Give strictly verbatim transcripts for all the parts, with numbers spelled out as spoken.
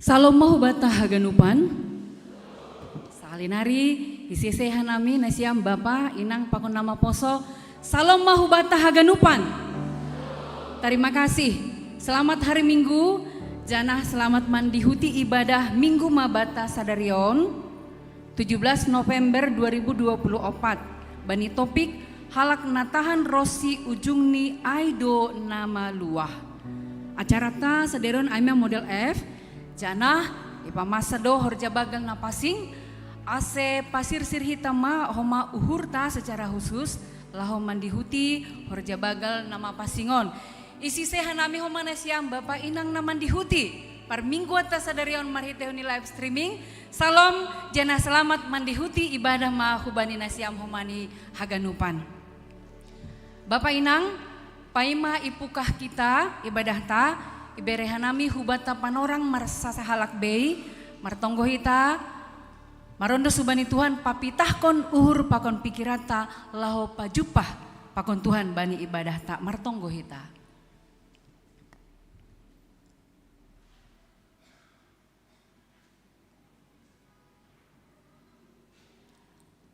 Salom mahubata haganupan. Sahali nari, isi-isi hanami nasiam bapa, inang pakon nama poso. Salom mahubata haganupan. Terima kasih. Selamat hari Minggu, janah selamat mandihuti ibadah Minggu mabata sadarion, tujuh belas November dua ribu dua puluh opat. Bani topik, halak natahan rosi ujung ni ai do nama luah. Acarata sadarion ai ma model F, janah ipamasa do horja bagal na pasing, ase pasirsir hita ma homa uhurta secara khusus, laho mandihuti horja bagal na mapasingon. Isi-isi hanami homa nasiam bapa inang na mandihuti parmingguanta sadarion marhitehon ni live streaming. Salom, janah selamat mandihuti ibadah ma hubani nasiam homa ni haganupan. Bapa inang, paima ipukah kita ibadahta, ibere hanami hubanta panorang marsasahalak bei, martonggo hita, marondos hubani Tuhan, papitahkon uhur pakon pikiranta laho pajumpah pakon Tuhan bani ibadahta, martonggo hita.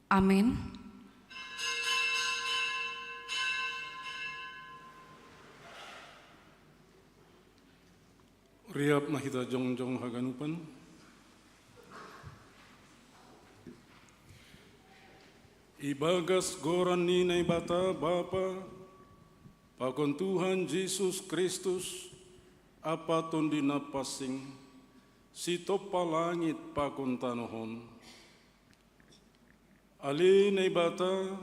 Amin. Riap ma hita jongjong haganupan. Ibagas goran ni Naibata Bapa, pakon Tuhan Jesus Kristus, ampa Tonduy Napansing, sitompa langit pakon tanoh on. Ale Naibata,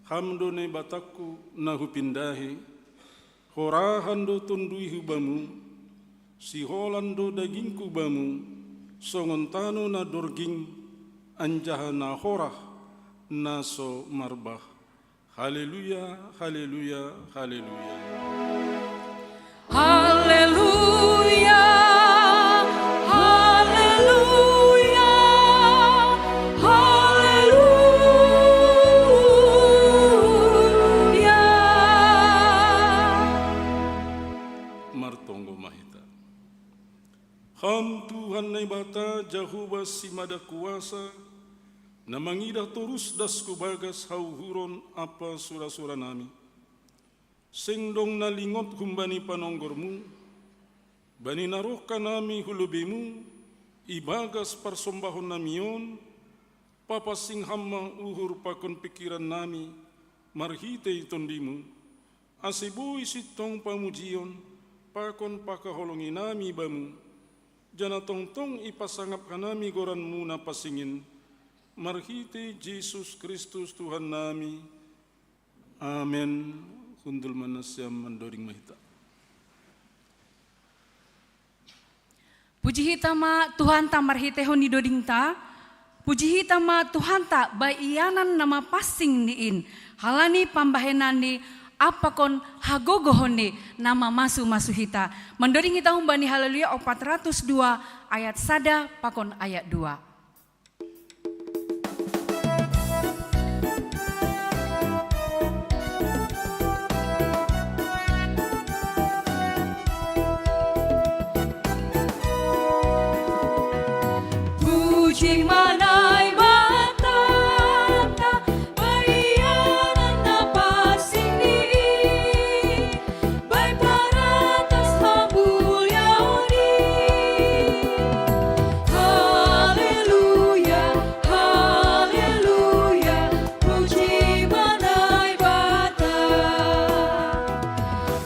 Ham do Naibatangku na hupindahi, horahan do tonduyhu Bamu, siholan do dagingku Bamu, songon tano na dorging, anjaha na horah, na so marbah. Haleluya, haleluya, haleluya. Haleluya, haleluya, haleluya. Martonggo ma hita. Ham Tuhan Naibata, Jahowa Simada Kuasa, na mangidah torus das hu bagas hauhuron ampa sura-suranami. Seng dong na lingot humbani panonggor-Mu, bani na roh hanami hu lobei-Mu, ibagas parsombahonnami on, papansing Ham ma uhur pakon pingkirannami, marhitei Tondim-Mu, ase boi sintong pamujion, pakon pangkaholonginami Bamu, janah tongtong ipasangap hanami goran-Mu na pansing in, marhitei Jesus Kristus Tuhannami. Amen. Hundul ma nasiam, mandoding ma hita. Puji hita ma Tuhanta marhiteihon ni dodingta, puji hita ma Tuhanta bani ianan na mapansing ni in, halani pambahenanni ampa pakon hagogohonni na mamasu-masu hita. Mandoding hita humbani Haleluya opat ratus dua ayat sada pakon ayat dua. Puji ma Naibata, baianan na pansing ni i, bai paratas hamuliaon i. Haleluya, haleluya, puji ma Naibata.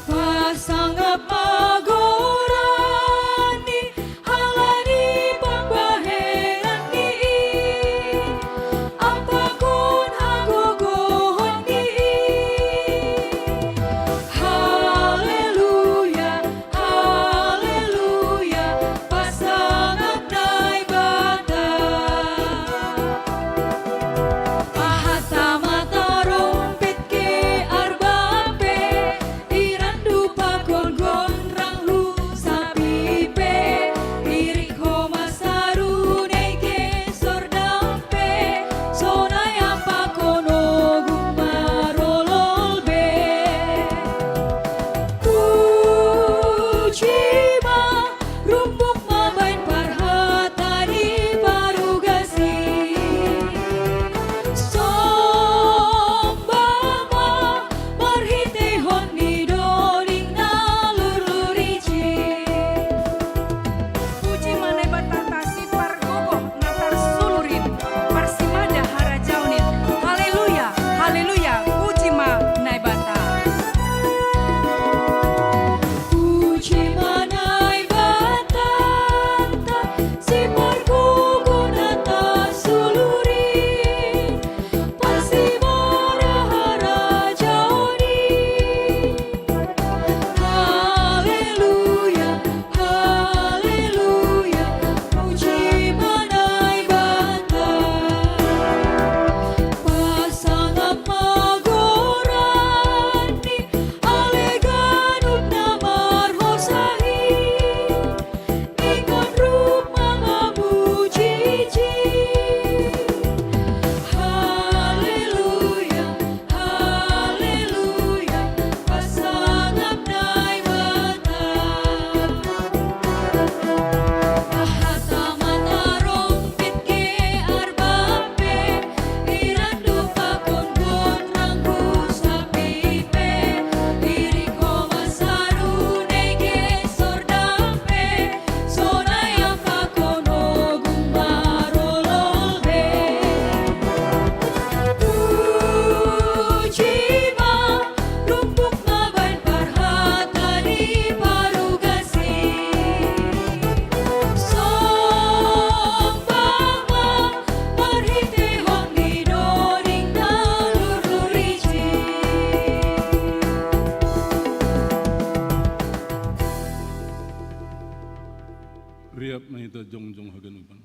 Pasangap ma goran-Ni, halani pambahenan-Ni i. Riap ma hita jongjong haganupan.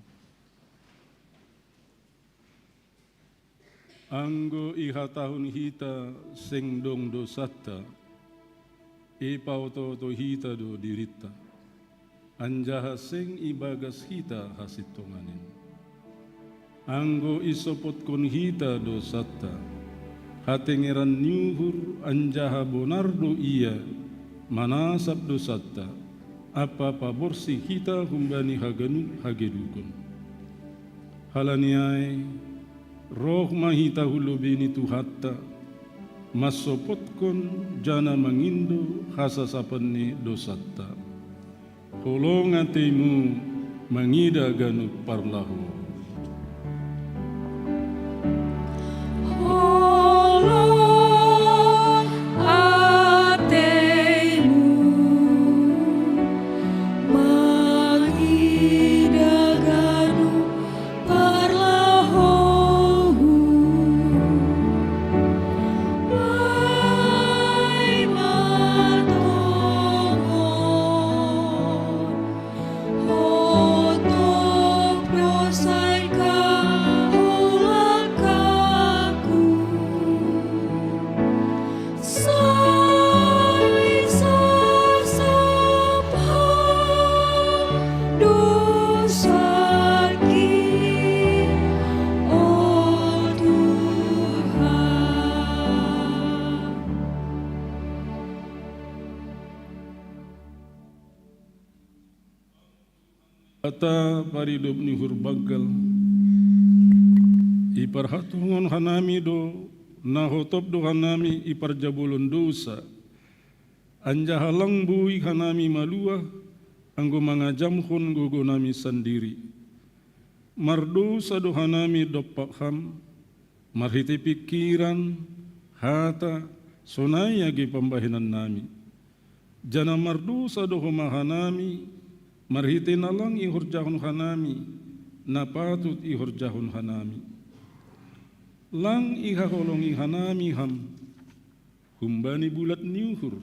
Anggo ihatahon hita seng dong dosanta, ipaotooto hita do dirinta, anjaha seng ibagas hita hasintongan in. Anggo isopotkon hita dosanta, hatengeran ni uhur anjaha bonar do Ia manasap dosanta, ampa paborsih hita humbani haganup hagedukon. Halani ai, roh ma hita hu lobei ni Tuhanta, mansopotkon janah mangindo hasasapan ni dosanta. Holong ateimu mangida ganup parlahou. Holong ateimu mangida ganup parlahou. Ai ma tongon, otop do sai kaulakku. Sai sasap dosangki, o Tuhan. Debata paridop ni uhur banggal, iparhatongon hanami do, na hotop do hanami iparjabolon dousa, anjaha lang boi hanami maluah, anggo mangajamhon gogonami sandiri. Mardousa do hanami dompak Ham, marhitei pingkiran, hata, sonai age pambahenannami. Janah mardousa do homa hanami, marhitei na lang ihorjahon hanami, na patut ihorjahon hanami. Lang ihaholongi hanami Ham, humbani bulat ni uhur,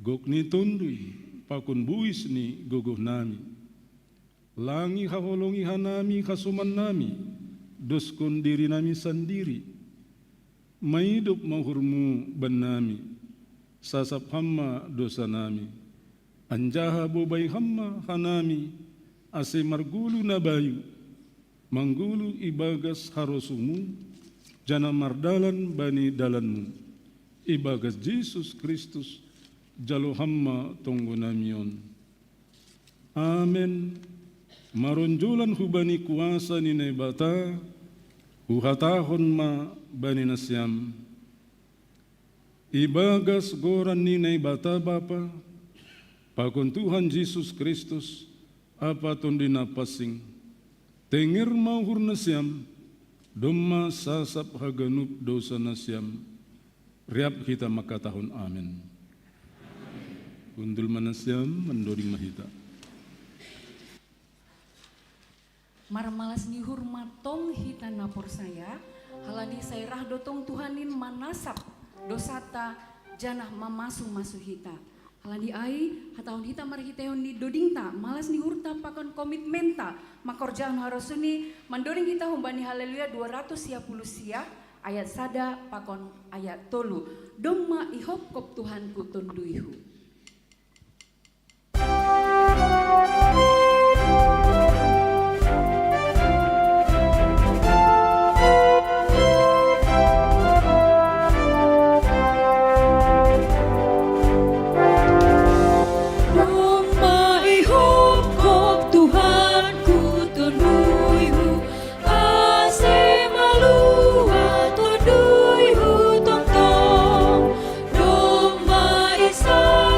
gok ni tonduy, pakon buis ni gogohnami. Lang ihaholongi hanami hasomannami, doskon dirinami sandiri. Maidop ma uhurMu bannami, sasap Ham ma dousanami, anjaha bobai Ham ma hanami, ase margolu na bayu, manggolu ibagas harosuMu, janah mardalan bani dalanMu. Ibagas Jesus Kristus, jalo Ham ma tonggonami on. Amen. Maronjolan hubani kuasa ni Naibata, huhatahon ma bani nasiam: Ibagas goran ni Naibata Bapa, pakon Tuhan Jesus Kristus, ampa Tonduy Napansing, tenger ma uhur nasiam, domma sasap haganup dousa nasiam. Riap hita mangkatahon amen. Hundul ma nasiam, mandoding ma hita. Marmalas ni uhur ma tong hita na porsaya, halani sai rah do tong Tuhan in manasap dousanta janah mamasu-masu hita. Halani ai, hatahon hita marhiteihon ni dodingta, malas ni uhurta pakon komitmenta mangkorjahon harosuni, mandoding hita humbani Haleluya dua ratus sia puluh sia, ayat sada pakon ayat tolu. Domma ihopkop Tuhanku tonduyhu. Domma ihopkop Tuhanku tonduyhu, ase maluah tonduyhu tongtong. Domma isa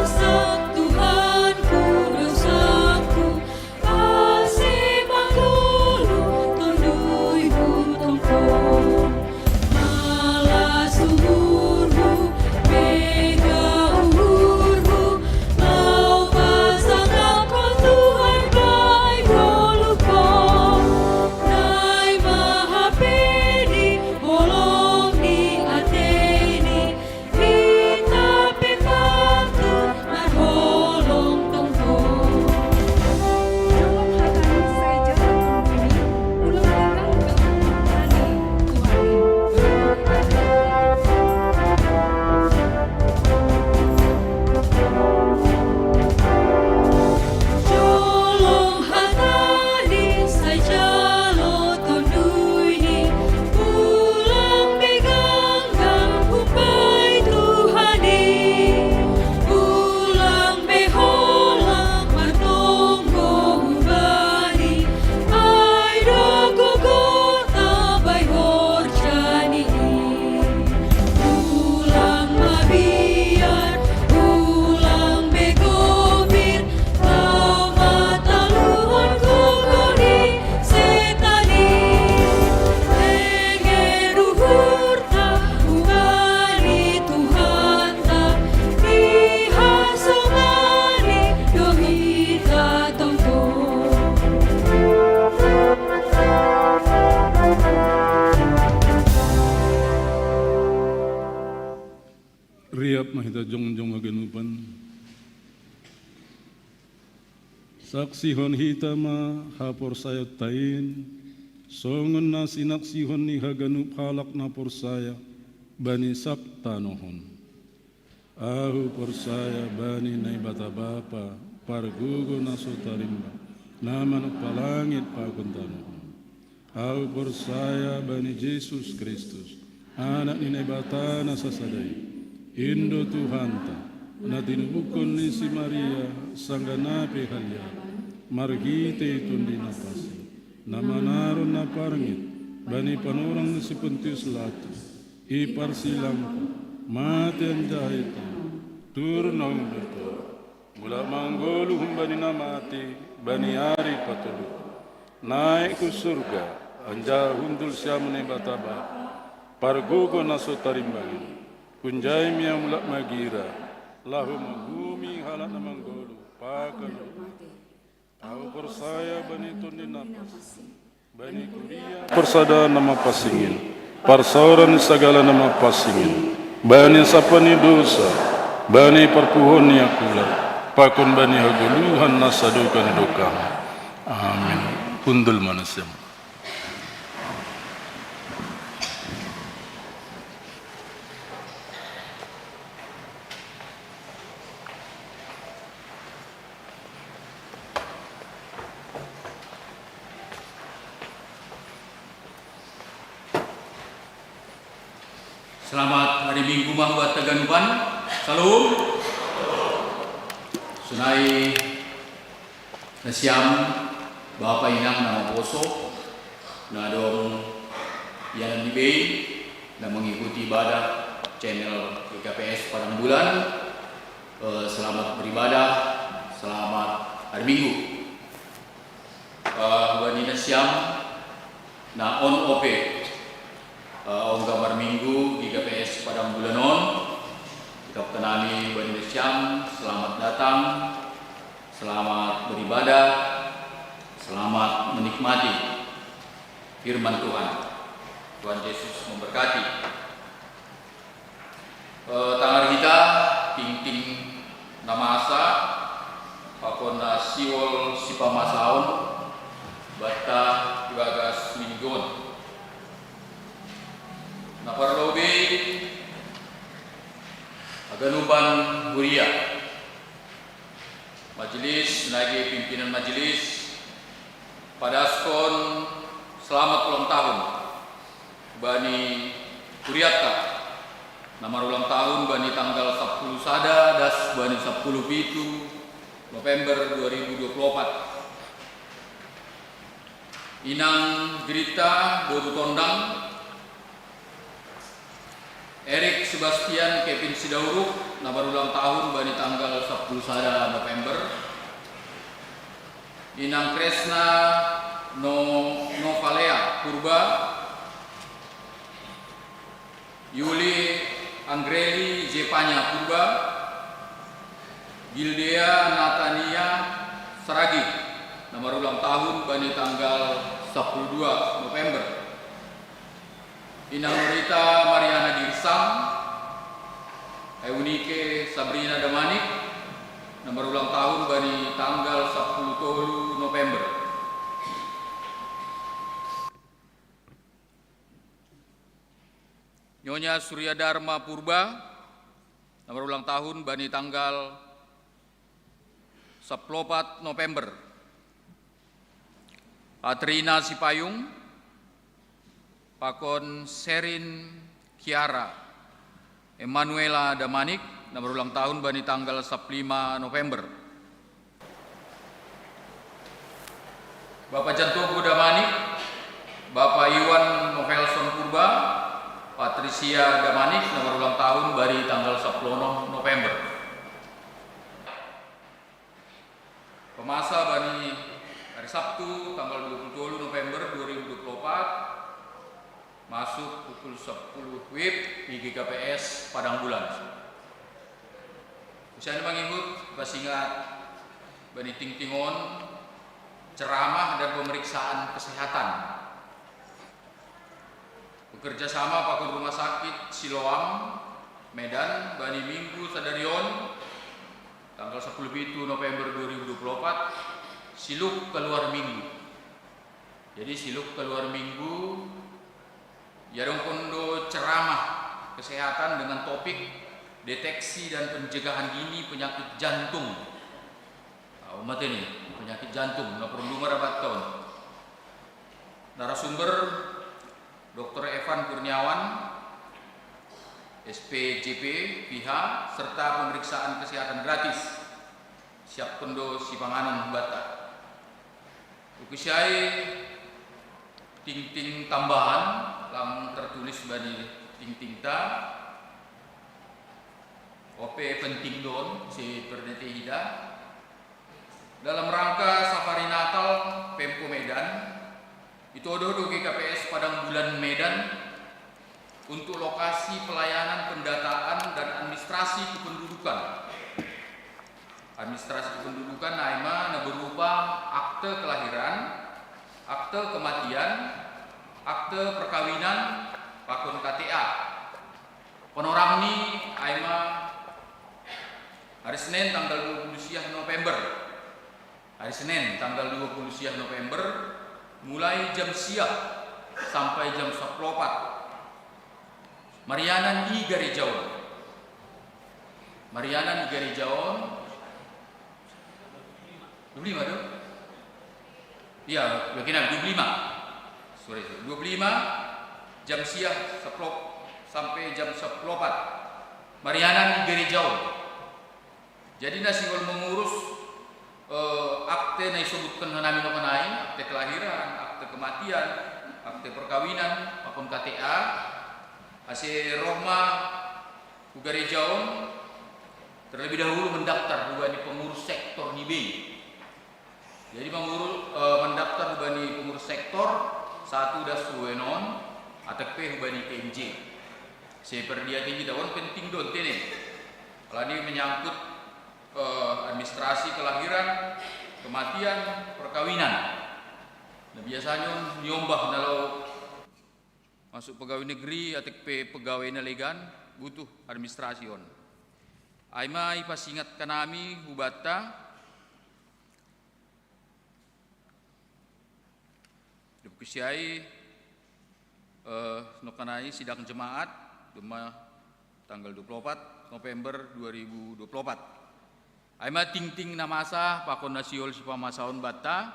Saksihon hita ma haporsayaonta in, songon na sinaksihon ni haganup halak na porsaya bani sab tanoh on. Ahu porsaya bani Naibata Bapa, pargogo na so tarimbang, na manompa langit pakon tanoh on. Ahu porsaya bani Jesus Kristus, Anak ni Naibata na sasada i, in do Tuhanta, na tinubukkon ni si Maria sanggah na pehaliaran, marhitei Tondi Napansing, na manaron na parngit bani panorang ni si Pontius Latus, iparsilang, mate anjaha itorop, turna humbani mulak manggoluh humbani na mate bani ari patoluhon, naek hu surga, anjaha hundul siamun Naibata Bapa, pargogo na so tarimbang i. Hunjai ma ia mulak magira, laho manguhumi halak na manggoluh pakon. Ahu porsaya bani Tondi Napansing, bani kuria porsada na mapansing in, parsaoran ni sagala na mapansing in, bani sampah ni dosa, bani parpuhoon ni angkula, pakon bani hagoluhan na sadokah ni dokahna. Amin. Hundul ma nasiam. Selamat hari Minggu ma buat haganupan. Syalom. Sonai nasiam, bapa inang na maposo, na adong ianan ni bei, na mengikuti ibadah channel G K P S Padang Bulan. Eh, selamat beribadah, selamat hari Minggu. Eh, bani nasiam na on ope, eh, ongga marminggu di G K P S Padang Bulan on, ucapkan nami bani nasiam, selamat datang, selamat beribadah, selamat menikmati firman Tuhan. Tuhan Yesus memberkati. Eh, tangar hita, tingting na masa, pakon na sihol sipamasaon, banta ibagas minggu on. Na parlobei, haganupan huria. Majelis, nage pimpinan majelis, padaskon selamat ulang tahun bani hurianta, na marulang tahun bani tanggal sapuluh sada das bani sapuluh pitu November dua ribu dua puluh opat. Inang Grita Boru Tondang, Erik Sebastian Kevin Sidauruk, na marulang tahun bani tanggal sapuluh sada November. Inang Kresna No-, Novalea Purba, Yuli Anggreli Zepanya Purba, Gildea Natania Saragih, na marulang tahun bani tanggal sapuluh dua November. Inang Norita Mariana Girsang, Eunike Sabrina Damanik, na marulang tahun bani tanggal sapuluh tolu November. Nyonya Surya Dharma Purba, na marulang tahun bani tanggal sapuluh opat November. Katrina Sipayung, pakon Serin Kiara, Emanuela Damanik, na marulang tahun bani tanggal sapuluh lima November. Bapak Jantogo Damanik, Bapak Iwan Novelson Purba, Patricia Damanik, na marulang tahun bani tanggal sapuluh onom November. Pemasa bani hari Sabtu, tanggal dua puluh tolu November dua ribu dua puluh opat, masuk pukul sapuluh wib di G K P S Padang Bulan. Usia ni mangihut, pasingat bani tingting on, ceramah dan pemeriksaan kesehatan. Bekerja sama pakon Rumah Sakit Siloam Medan, bani minggu sadari on, Dua puluh pitu November dua ribu dua puluh empat, Siluk Keluar Minggu. Jadi, Siluk Keluar Minggu, ya, dong kondo ceramah kesehatan dengan topik deteksi dan pencegahan dini penyakit jantung. Au mate ni, penyakit jantung, na perlu marabat tahun. Narasumber, dokter Evan Kurniawan, S P J P, P H, serta pemeriksaan kesehatan gratis. Siap kondo sipanganon bata. Ukisiai tingting tambahan, lang tertulis bani tingting ta, ope penting don, si pernete hida. Dalam rangka Safari Natal Pemko Medan, itodo do G K P S Padang Bulan Medan untuk lokasi pelayanan pendataan dan administrasi kependudukan. Administrasi kependudukan naima na berupa akte kelahiran, akte kematian, akte perkawinan, pakon K T A. Panorang ni aima hari Senin tanggal dua puluh siah November. Hari Senin tanggal dua puluh siah November, mulai jam siah sampai jam saplopat. Marianan i garejaon. Marianan i garejaon. Dua puluh lima do? Iya, dua puluh lima. Sorry, sorry. Dua puluh lima, jam siah saplop sampai jam saplopat. Marianan i garejaon. Jadi, na sihol mengurus, eh, akte na isobutkan hanami nokanai, akte kelahiran, akte kematian, akte perkawinan, pakon K T A, ase roh ma hu garejaon, terlebih dahulu mendaftar hubani pengurus sektor ni bei. Jadi, mengurus, eh, mendaftar hubani pengurus sektor, satu das huenon, atek pe hubani P M J. Seperti dia tinggi daun penting don tene. Kalau ini menyangkut, eh, administrasi kelahiran, kematian, perkawinan. Nah, biasanya niombah na laho masuk pegawai negeri, atek pe pegawai na legan, butuh administrasi on. Aima ipasingat hanami hubanta, dapot kusiai, eh, nokanai sidang jemaat, doma tanggal dua puluh empat November dua ribu dua puluh empat. Aima tingting na masa, pakon na sihol sipamasaon banta,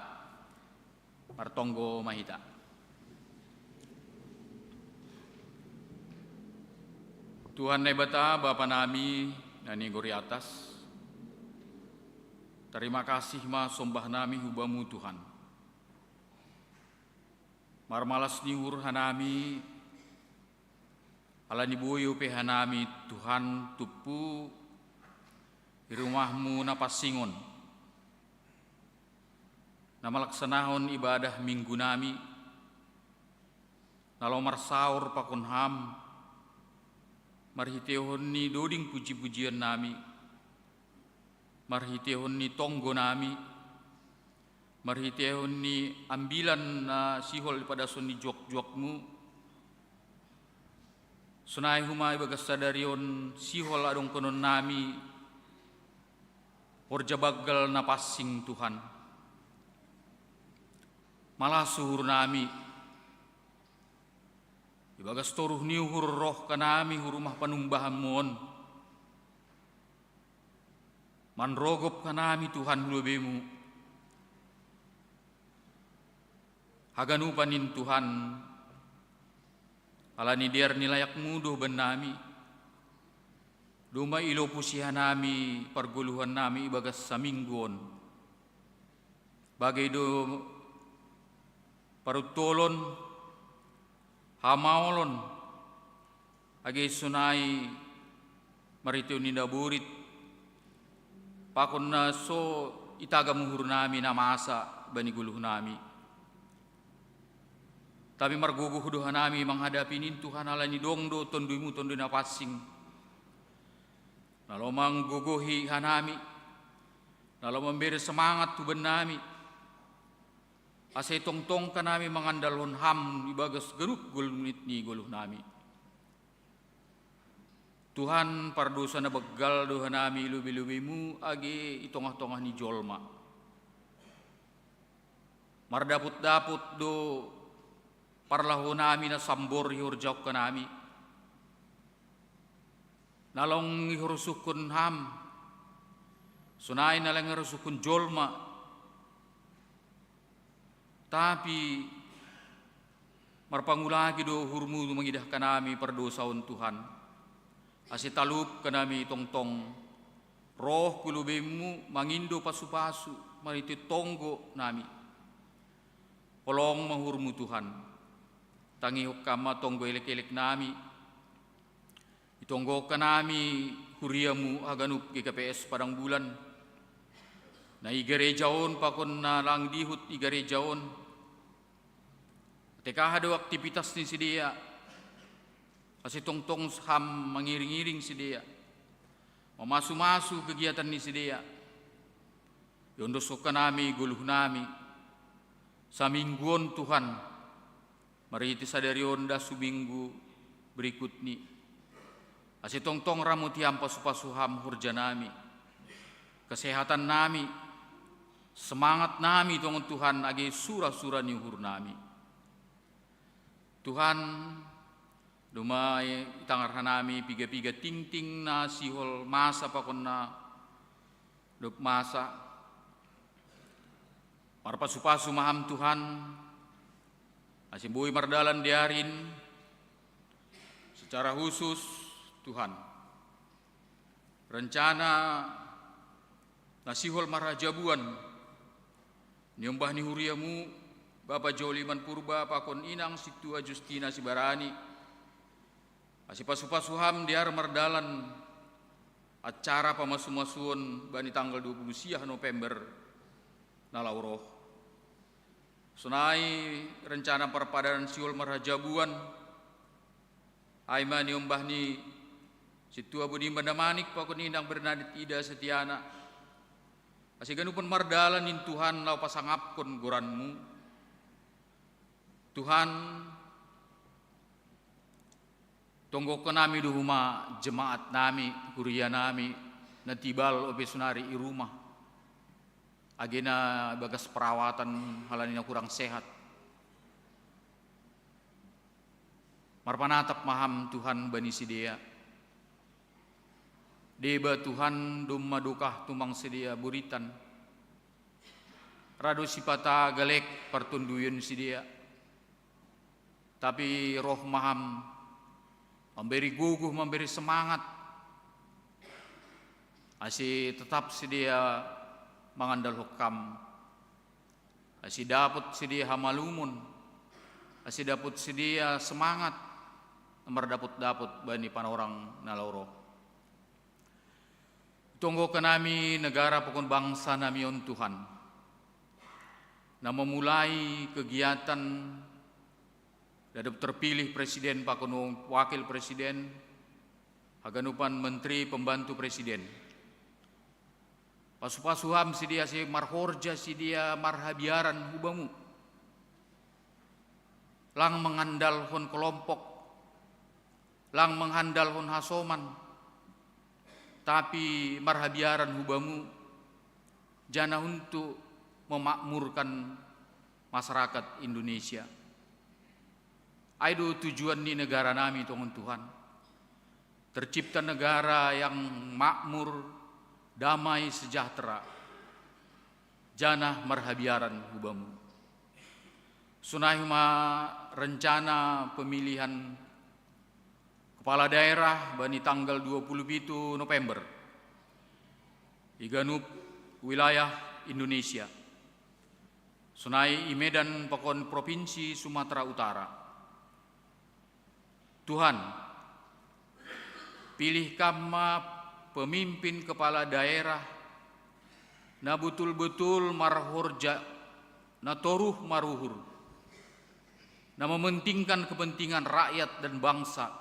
martonggo ma hita. Tuhan Naibata, Bapa nami, na nigor i atas, tarima kasih ma sombah nami hu Bamu, Tuhan. Marmalas ni uhur hanami, ala ni boi pe hanami, Tuhan, tumpu i rumah-Mu na pansing on, na malaksanahon ibadah Minggu nami, na laho marsaor pakon Ham, marhiteihon ni doding puji-pujian nami, marhiteihon ni tonggo nami, marhiteihon ni ambilan na sihol ipadason ni juak-juak-Mu, sonai homa ibagas sadari on sihol adongkonon nami horja banggal na pansing, Tuhan. Malas uhur nami, ibagas toruh ni uhur roh hanami hu rumah panumbahan-Mu on, manrogop hanami, Tuhan, hu lobei-Mu. Haganupan in, Tuhan, ala ni dear ni layak-Mu do bannami, doma ilopusi hanami pargoluhan nami ibagas saminggu on. Bagei do paruntolon, hamaolon, age sonai marhitehon ni naborit, pakon na so itagam uhur nami na masa bani goluh nami. Tapi margogoh do hanami manghadapi nin, Tuhan, ala ni dong do Tonduy-Mu, Tonduy na pansing, na laho manggogohi hanami, na laho mambere semangat tu bannami, ase tongtong hanami mangandalhon Ham ibagas ganup golnit ni goluh nami. Tuhan, pardosa na banggal do hanami i lobei-lobeimu age i tongah-tongah ni jolma. Mardapot-dapot do parlahonami na sambor ihorjahon hanami. Na lang iharosuhkon ham, sonai na lang iharosuhkon jolma. Tapi marpangulaki do uhurmu mangidah hanami pardosa on, Tuhan. Ase talup hanami tongtong roh hu lobeimu mangindo pasu-pasu marhite tonggo nami. Holong ma uhurmu, Tuhan. Tangihon ham ma tonggo elek-elek nami. Itonggohon hanami huriamu haganup G K P S Padang Bulan, na i gareja on pakon na lang dihut i gareja on. Ate aha do aktivitas ni sidea, ase tongtong ham mangiring-iring sidea, mamasu-masu kegiatan ni sidea. Iondoshon hanami goluh nami saminggu on, Tuhan. Marhite sadari on das hu minggu berikutni. Ase tongtong ramoti ham, pasu-pasu ham horja nami, kesehatan nami, semangat nami tongon, Tuhan, age sura-sura ni uhur nami. Tuhan, domma itangar hanami piga-piga tingting na sihol masa pakon na dob masa. Marpasu-pasu ma ham, Tuhan, ase boi mardalan di ari in. Secara khusus, Tuhan, rencana na sihol marhajabuan niombah ni huriamu, Bapa Joliman Purba pakon Inang Sintua Justina Sibarani, ase pasu-pasu ham dear mardalan acara pamasu-masuon bani tanggal dua puluh sia November na laho roh. Sonai rencana parpadanan sihol marhajabuan, ai ma niombah ni Sintua Budiman Damanik pakon Inang Bernadette Ida Setiana. Ase ganup on mardalan in, Tuhan, laho pasangapkon goranmu. Tuhan, tonggohon hanami do homa jemaat nami, huria nami, na tibal ope sonari i rumah, age na bagas perawatan halani na kurang sehat. Marpanatap ma ham, Tuhan, bani sidea. Deba, Tuhan, domma dokah tumang sidea boritan. Ra do sipata galek partonduyon sidea. Tapi roh ma ham mambere gogoh, mambere semangat, ase tetap sidea mangandalhon ham, ase dapot sidea hamalumon, ase dapot sidea semangat na mardapot-dapot bani panorang na laho roh. Tonggohon hanami negara pakon bangsa nami on, Tuhan, na memulai kegiatan na dob terpilih presiden pakon wakil presiden, haganupan menteri pembantu presiden. Pasu-pasu ham sidea ase marhorja sidea marhabiaran hu bamu. Lang mangandalhon kelompok, lang mangandalhon hasoman, tapi marhabiaran hu bamu, janah untuk memakmurkan masyarakat Indonesia. Ai do tujuan ni negara nami tongon, Tuhan. Tercipta negara yang makmur, damai, sejahtera, janah marhabiaran hu bamu. Sonai ma rencana pemilihan kepala daerah bani tanggal dua puluh pitu November i ganup wilayah Indonesia. Sonai i Medan pakon Provinsi Sumatera Utara. Tuhan, pilih Kam ma pemimpin kepala daerah na betul-betul marhorja, na toruh maruhur, na mementingkan kepentingan rakyat dan bangsa,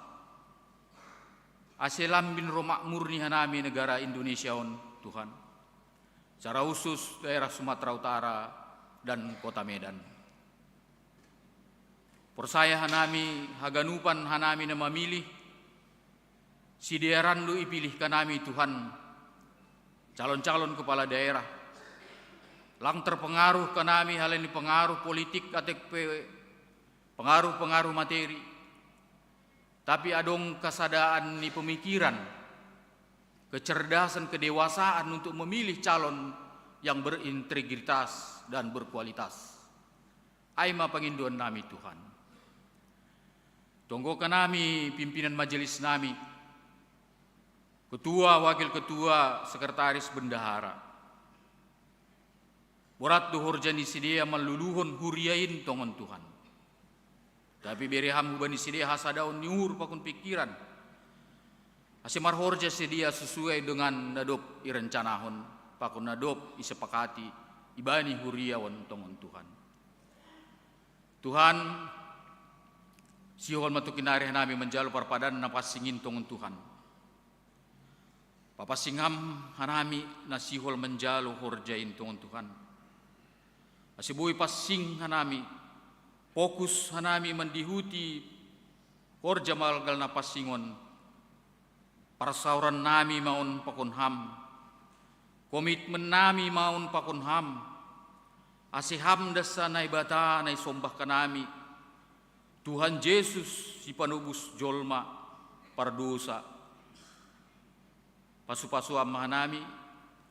ase lambin ro makmur ni hanami negara Indonesia on, Tuhan. Secara khusus daerah Sumatera Utara dan Kota Medan. Porsaya hanami, haganupan hanami na mamilih, Sidea randu ipilih kanami Tuhan, calon-calon kepala daerah. Lang terpengaruh kanami hal ini pengaruh politik atau pe-, pengaruh-pengaruh materi. Tapi adong kasadaan ni pemikiran, kecerdasan, kedewasaan untuk memilih calon yang berintegritas dan berkualitas. Ai ma pangindoan nami Tuhan. Tonggo kanami pimpinan majelis nami, ketua, wakil ketua, sekretaris, bendahara. Borat do horja ni sidea manluluhon huria in tongon Tuhan. Tapi bere Ham hubani sidea hasadaon ni uhur pakon pikiran. Ase marhorja sidea sesuai dengan na dob irencanahon, pakon na dob isepakati, ibani huria on tongon Tuhan. Tuhan, sihol ma tu kinari hanami manjalo parpadan na pansing in tongon Tuhan. Papansing Ham hanami na sihol manjalo horja in tongon Tuhan. Ase boi pansing hanami, fokus hanami mandihuti horja malgal na pansing on. Parsaoran nami ma on pakon Ham. Komitmen nami ma on pakon Ham. Ase Ham dasa Naibata na isombah kanami. Tuhan Jesus sipanobus jolma pardosa. Pasu-pasu Ham ma hanami,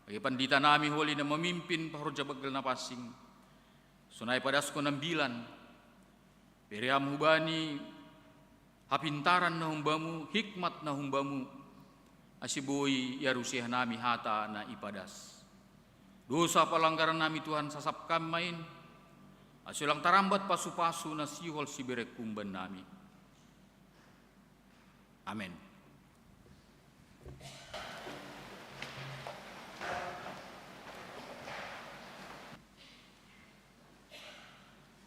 bagi pandita nami holi na mamimpin pahorja banggal na pansing. Sonai padaskon ambilan, bere Ham hubani hapintaran na humbamu, hikmat na humbamu, ase boi iarusi hanami hata na ipadas. Dosa palanggaran nami Tuhan sasap Ham ma in, ase lang tarambat pasu-pasu na sihol siberek umbahen nami. Amen.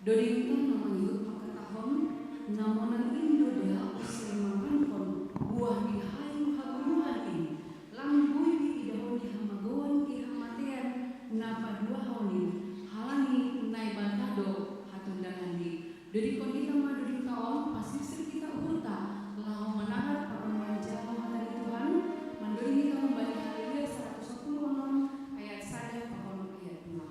Dodingta na mangihut mangkatahon, na monan in do da use mangankon buah ni hayu hagoluhan in, lang boi diidahon di hamagoan di hamatean na paduahon in, halani Naibata do hatundangan ni. Dodingkon hita ma dodingta on, pasirsir hita uhurta, laho manangar parmanjalo hata ni Tuhan, mandoding hita humbani Haleluya saratus sapuluh onom ayat sada pakon ayat dua.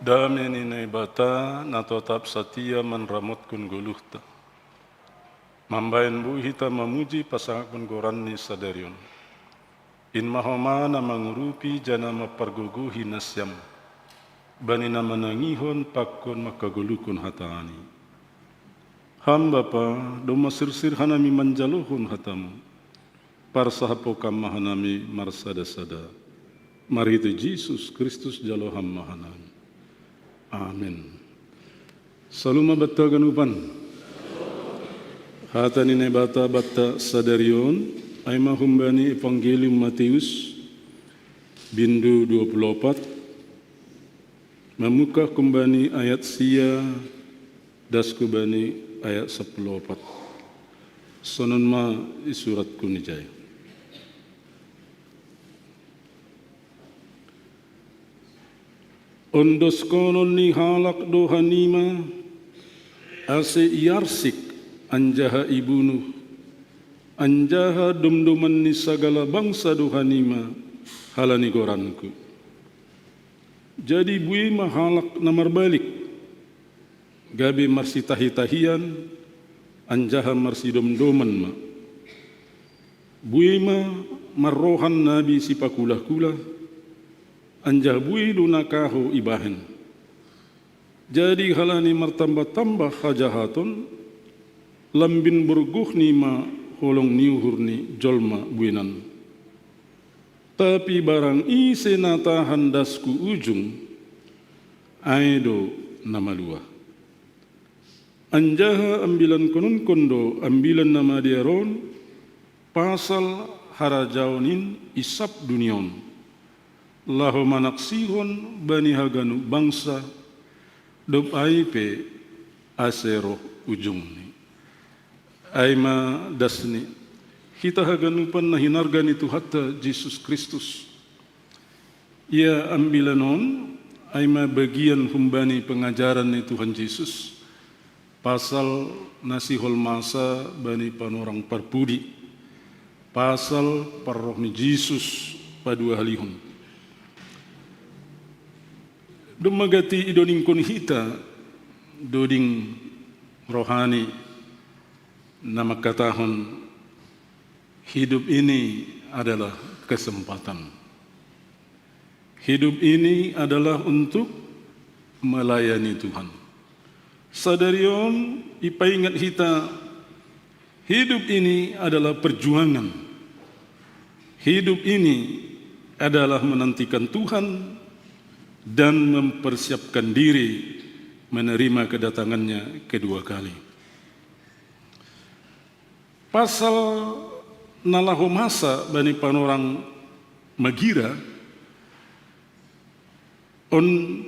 Dame ni Naibata na totap satia manramotkun goluhta. Mambahen buhita mamuji pasangapkun goranni sadarion. In ma homa na mangurupi jana mampargogohi nasiam. Bani na manangihon pakkon mangkagoluhkon hatani. Ham Bapa, domma sirsir hanami manjalohon hatamu. Parsahapkon ma hanami marsada-sada. Marhite Jesus Kristus jalo ham ma hanami. Amen. Salu ma banta haganupan. Hata ni Naibata banta sadarion, ai ma humbani Evangelium Mateus, bindu dua puluh opat, mamungkah humbani ayat sia, das hubani ayat sapuluh opat. Sonon ma isuratkun ijai. Ondoskonon ni halak do hanima, ase iarsik anjaha ibunuh, anjaha domdoman ni sagala bangsa do hanima halani goranku. Jadi buei ma halak na marbalik, gabe marsitahi-tahian, anjaha marsidomdoman ma. Buei ma marrohan nabi sipakulah-kulah, anjaha buei do na kahou ibahen. Jadi halani martamba-tamba hajahaton, lambin borgohni ma holong ni uhur ni jolma bueinan. Tapi barang ise na tahan das hu ujung, ai do na maluah. Anjaha ambilankononkon do Ambilan Namadear on pasal harajaon in i sab dunia on, laho manaksihon bani haganup bangsa, dob ai pe ase roh ujungni. Ai ma das ni hita haganupan na hinarga ni Tuhanta Jesus Kristus. Ia ambilan on, ai ma bagian humbani pengajaran ni Tuhan Jesus, pasal na sihol masa bani panorang parpudi, pasal parroh ni Jesus paduahalihon. Domma gati idoningkon hita doding rohani na mangkatahon, hidup ini adalah kesempatan. Hidup ini adalah untuk melayani Tuhan. Sadari on ipaingat hita, hidup ini adalah perjuangan. Hidup ini adalah menantikan Tuhan dan mempersiapkan diri menerima kedatangannya kedua kali. Pasal na laho masa bani panorang magira, on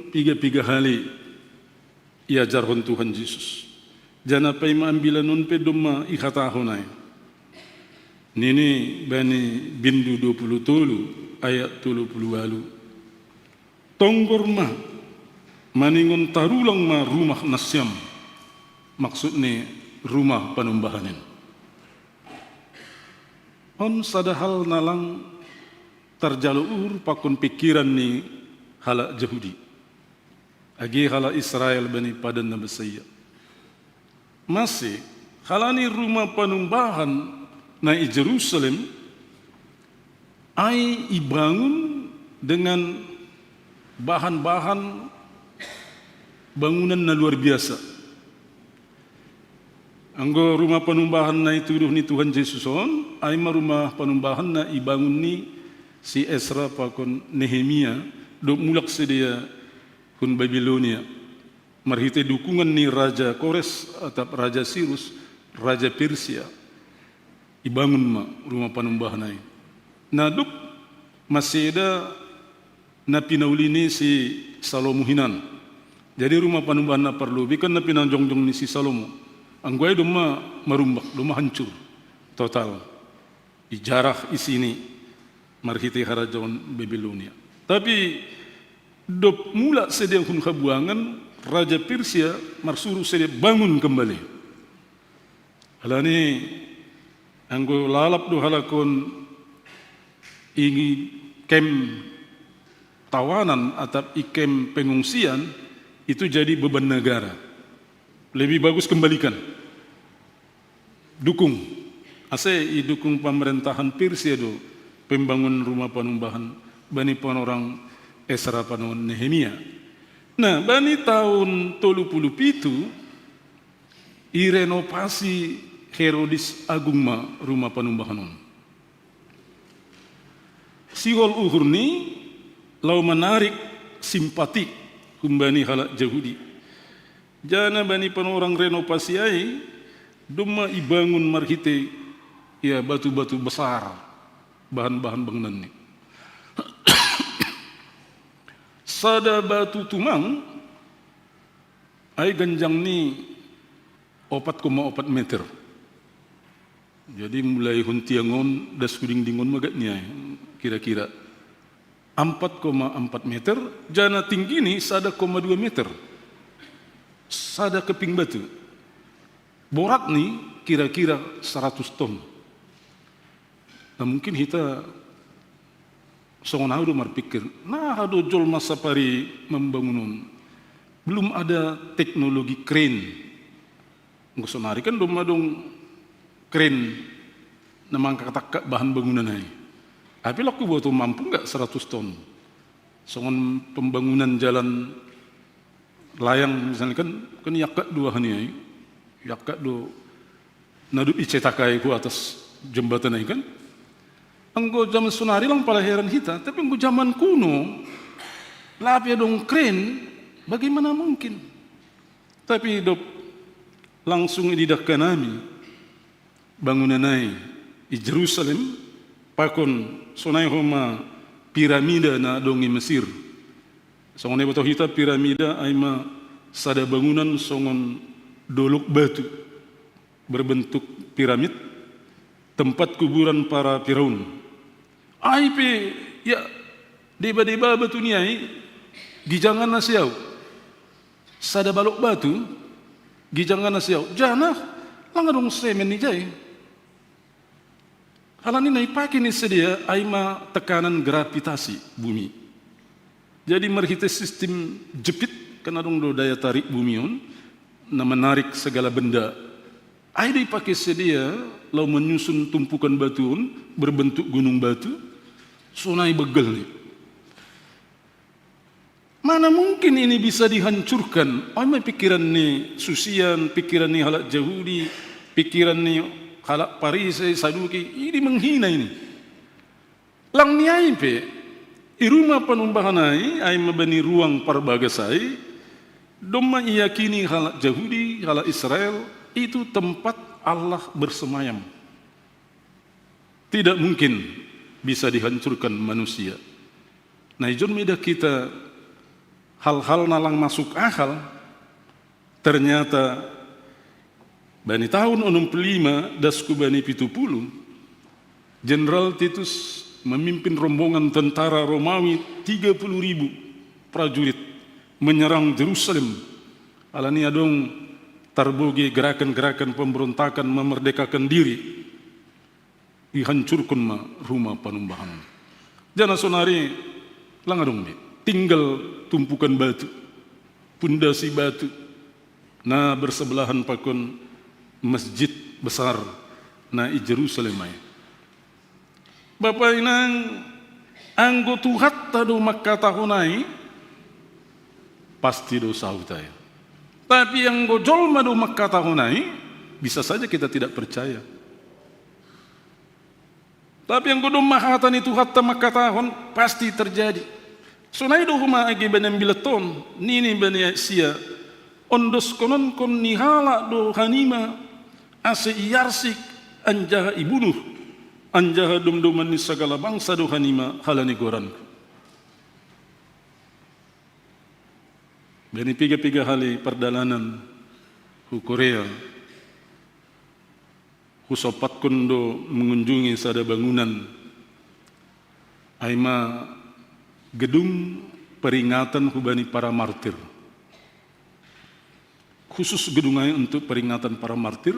piga-piga hali iajarhon Tuhan Jesus. Janah paima ambilan on pe domma ihatahon ai. Nini bani bindu dua puluh tolu ayat tolu puluh ualu. Tonggor ma, maningon tarulang ma rumah nasiam, maksudni rumah panumbahan in. On sada hal na lang tarjalo uhur pakon pingkiran ni halak Jahudi, age halak Israel bani padan na basaia. Mase, halani rumah panumbahan na i Jerusalem ai ibangun dengan bahan-bahan bangunan na luar biasa. Anggo rumah panumbahan na ituduh ni Tuhan Jesus on, ai ma rumah panumbahan na ibangun ni si Esra pakon Nehemia, dob mulak sidea hun Babilonia. Marhite dukungan ni Raja Kores atap Raja Sirus, Raja Persia, ibangun ma rumah panumbahan ai. Na dob maseda na pinauli ni si Salomo hinan. Jadi rumah panumbahan na parlobei kan na pinajongjong ni si Salomo. Anggo ai domma marumbak, domma hancur total. Ijarah isini marhite harajaon Babilonia. Tapi dob mulak sidea hun habuangan, Raja Persia marsuru sidea bangun kembali. Halani anggo lalap do halak on i kem tawanan atap i kem pengungsian, Itu jadi beban negara. Lebih bagus kembalikan. Dukung. Ase idukung pemerintahan Persia do pembangun rumah panumbahan bani panorang Esra panon Nehemia. Nah, bani tahun tolu puluh pitu, irenovasi Herodes Agung ma rumah panumbahan on. Sihol uhur ni lau menarik simpati humbani halak Jahudi. Jana bani panorang renovasi ai, domma ibangun marhite, ya, batu-batu besar, bahan-bahan bangunan ni. Sada batu tumang ai ganjang ni opat koma opat meter. Jadi mulai hun tiang on das hu dingding on ma agak ni ai, kira-kira ampat koma ampat meter, jana tinggi ni sada koma dua meter. Sada keping batu. Borat ni kira-kira seratus ton. Nah, mungkin hita songon ahu do marpikir, na aha do jolma sapari membangun on? Belum ada teknologi crane. Anggo sonari kan domma adong crane na mangangkat-angkat bahan bangunan ai. Tapi laho huboto mampu nggak seratus ton? Songon pembangunan jalan layang misalnya kan, kan iangkat do aha ni ai, iangkat do na dob icetak ai hu atas jembatan ai kan. Anggo zaman sonari lang pala heran hita, tapi anggo zaman kuno, lape adong crane, bagaimana mungkin? Tapi dob langsung ididak hanami bangunan ai i Jerusalem, pakon sonai homa piramida na adong i Mesir. Songon na diboto hita, piramida ai ma sada bangunan songon dolok batu berbentuk piramid, tempat kuburan para Firaun. Ai pe, ya, deba-deba batu ni ai, gijanganna siau. Sada balok batu, gijanganna siau. Jana, lang adong semen i jai. Halani na ipake ni sidea ai ma tekanan gravitasi bumi. Jadi marhite sistem jepit, kan adong do daya tarik bumi on, na menarik segala benda. Ai do ipake sidea laho menyusun tumpukan batu on berbentuk gunung batu, sonai begelna. Mana mungkin ini bisa dihancurkan? Ai ma pikiran ni susian, pikiran ni halak Jahudi, pikiran ni halak Parisei, Saduki, ini menghina ini. Lang ni ai pe, i rumah panumbahan ai, ai ma bani ruang parbagas ai, domma iyakini halak Jahudi, halak Israel, itu tempat Allah bersemayam. Tidak mungkin bisa dihancurkan manusia. Nah, ijon ma idak hita hal-hal na lang masuk akal, ternyata bani tahun onom puluh lima das hu bani pitu puluh, Jenderal Titus memimpin rombongan tentara Romawi tiga puluh ribu prajurit menyerang Jerusalem. Alani adong tarbogei gerakan-gerakan pemberontakan memerdekakan diri. Ihancurkon ma rumah panumbahan. Jana sonari lang adong be. Tinggal tumpukan batu, pundasi batu, na bersebelahan pakon masjid besar na i Jerusalem ai. Bapa inang, anggo Tuhanta do mangkatahon ai, pasti do saut ai. Tapi anggo jolma do mangkatahon ai, bisa saja kita tidak percaya. Tapi anggo domma hata ni Tuhanta mangkatahon, pasti terjadi. Sonai do homa age bani ambilan on, nini bani sia, ondoskononkon ni halak do hanima, ase iarsik anjaha ibunuh, anjaha domdoman ni sagala bangsa do hanima halani goranku. Bani piga-piga hali pardalanan hu Korea, husompatkon do mengunjungi sada bangunan, ai ma gedung peringatan hubani para martir. Khusus gedung ai untuk peringatan para martir,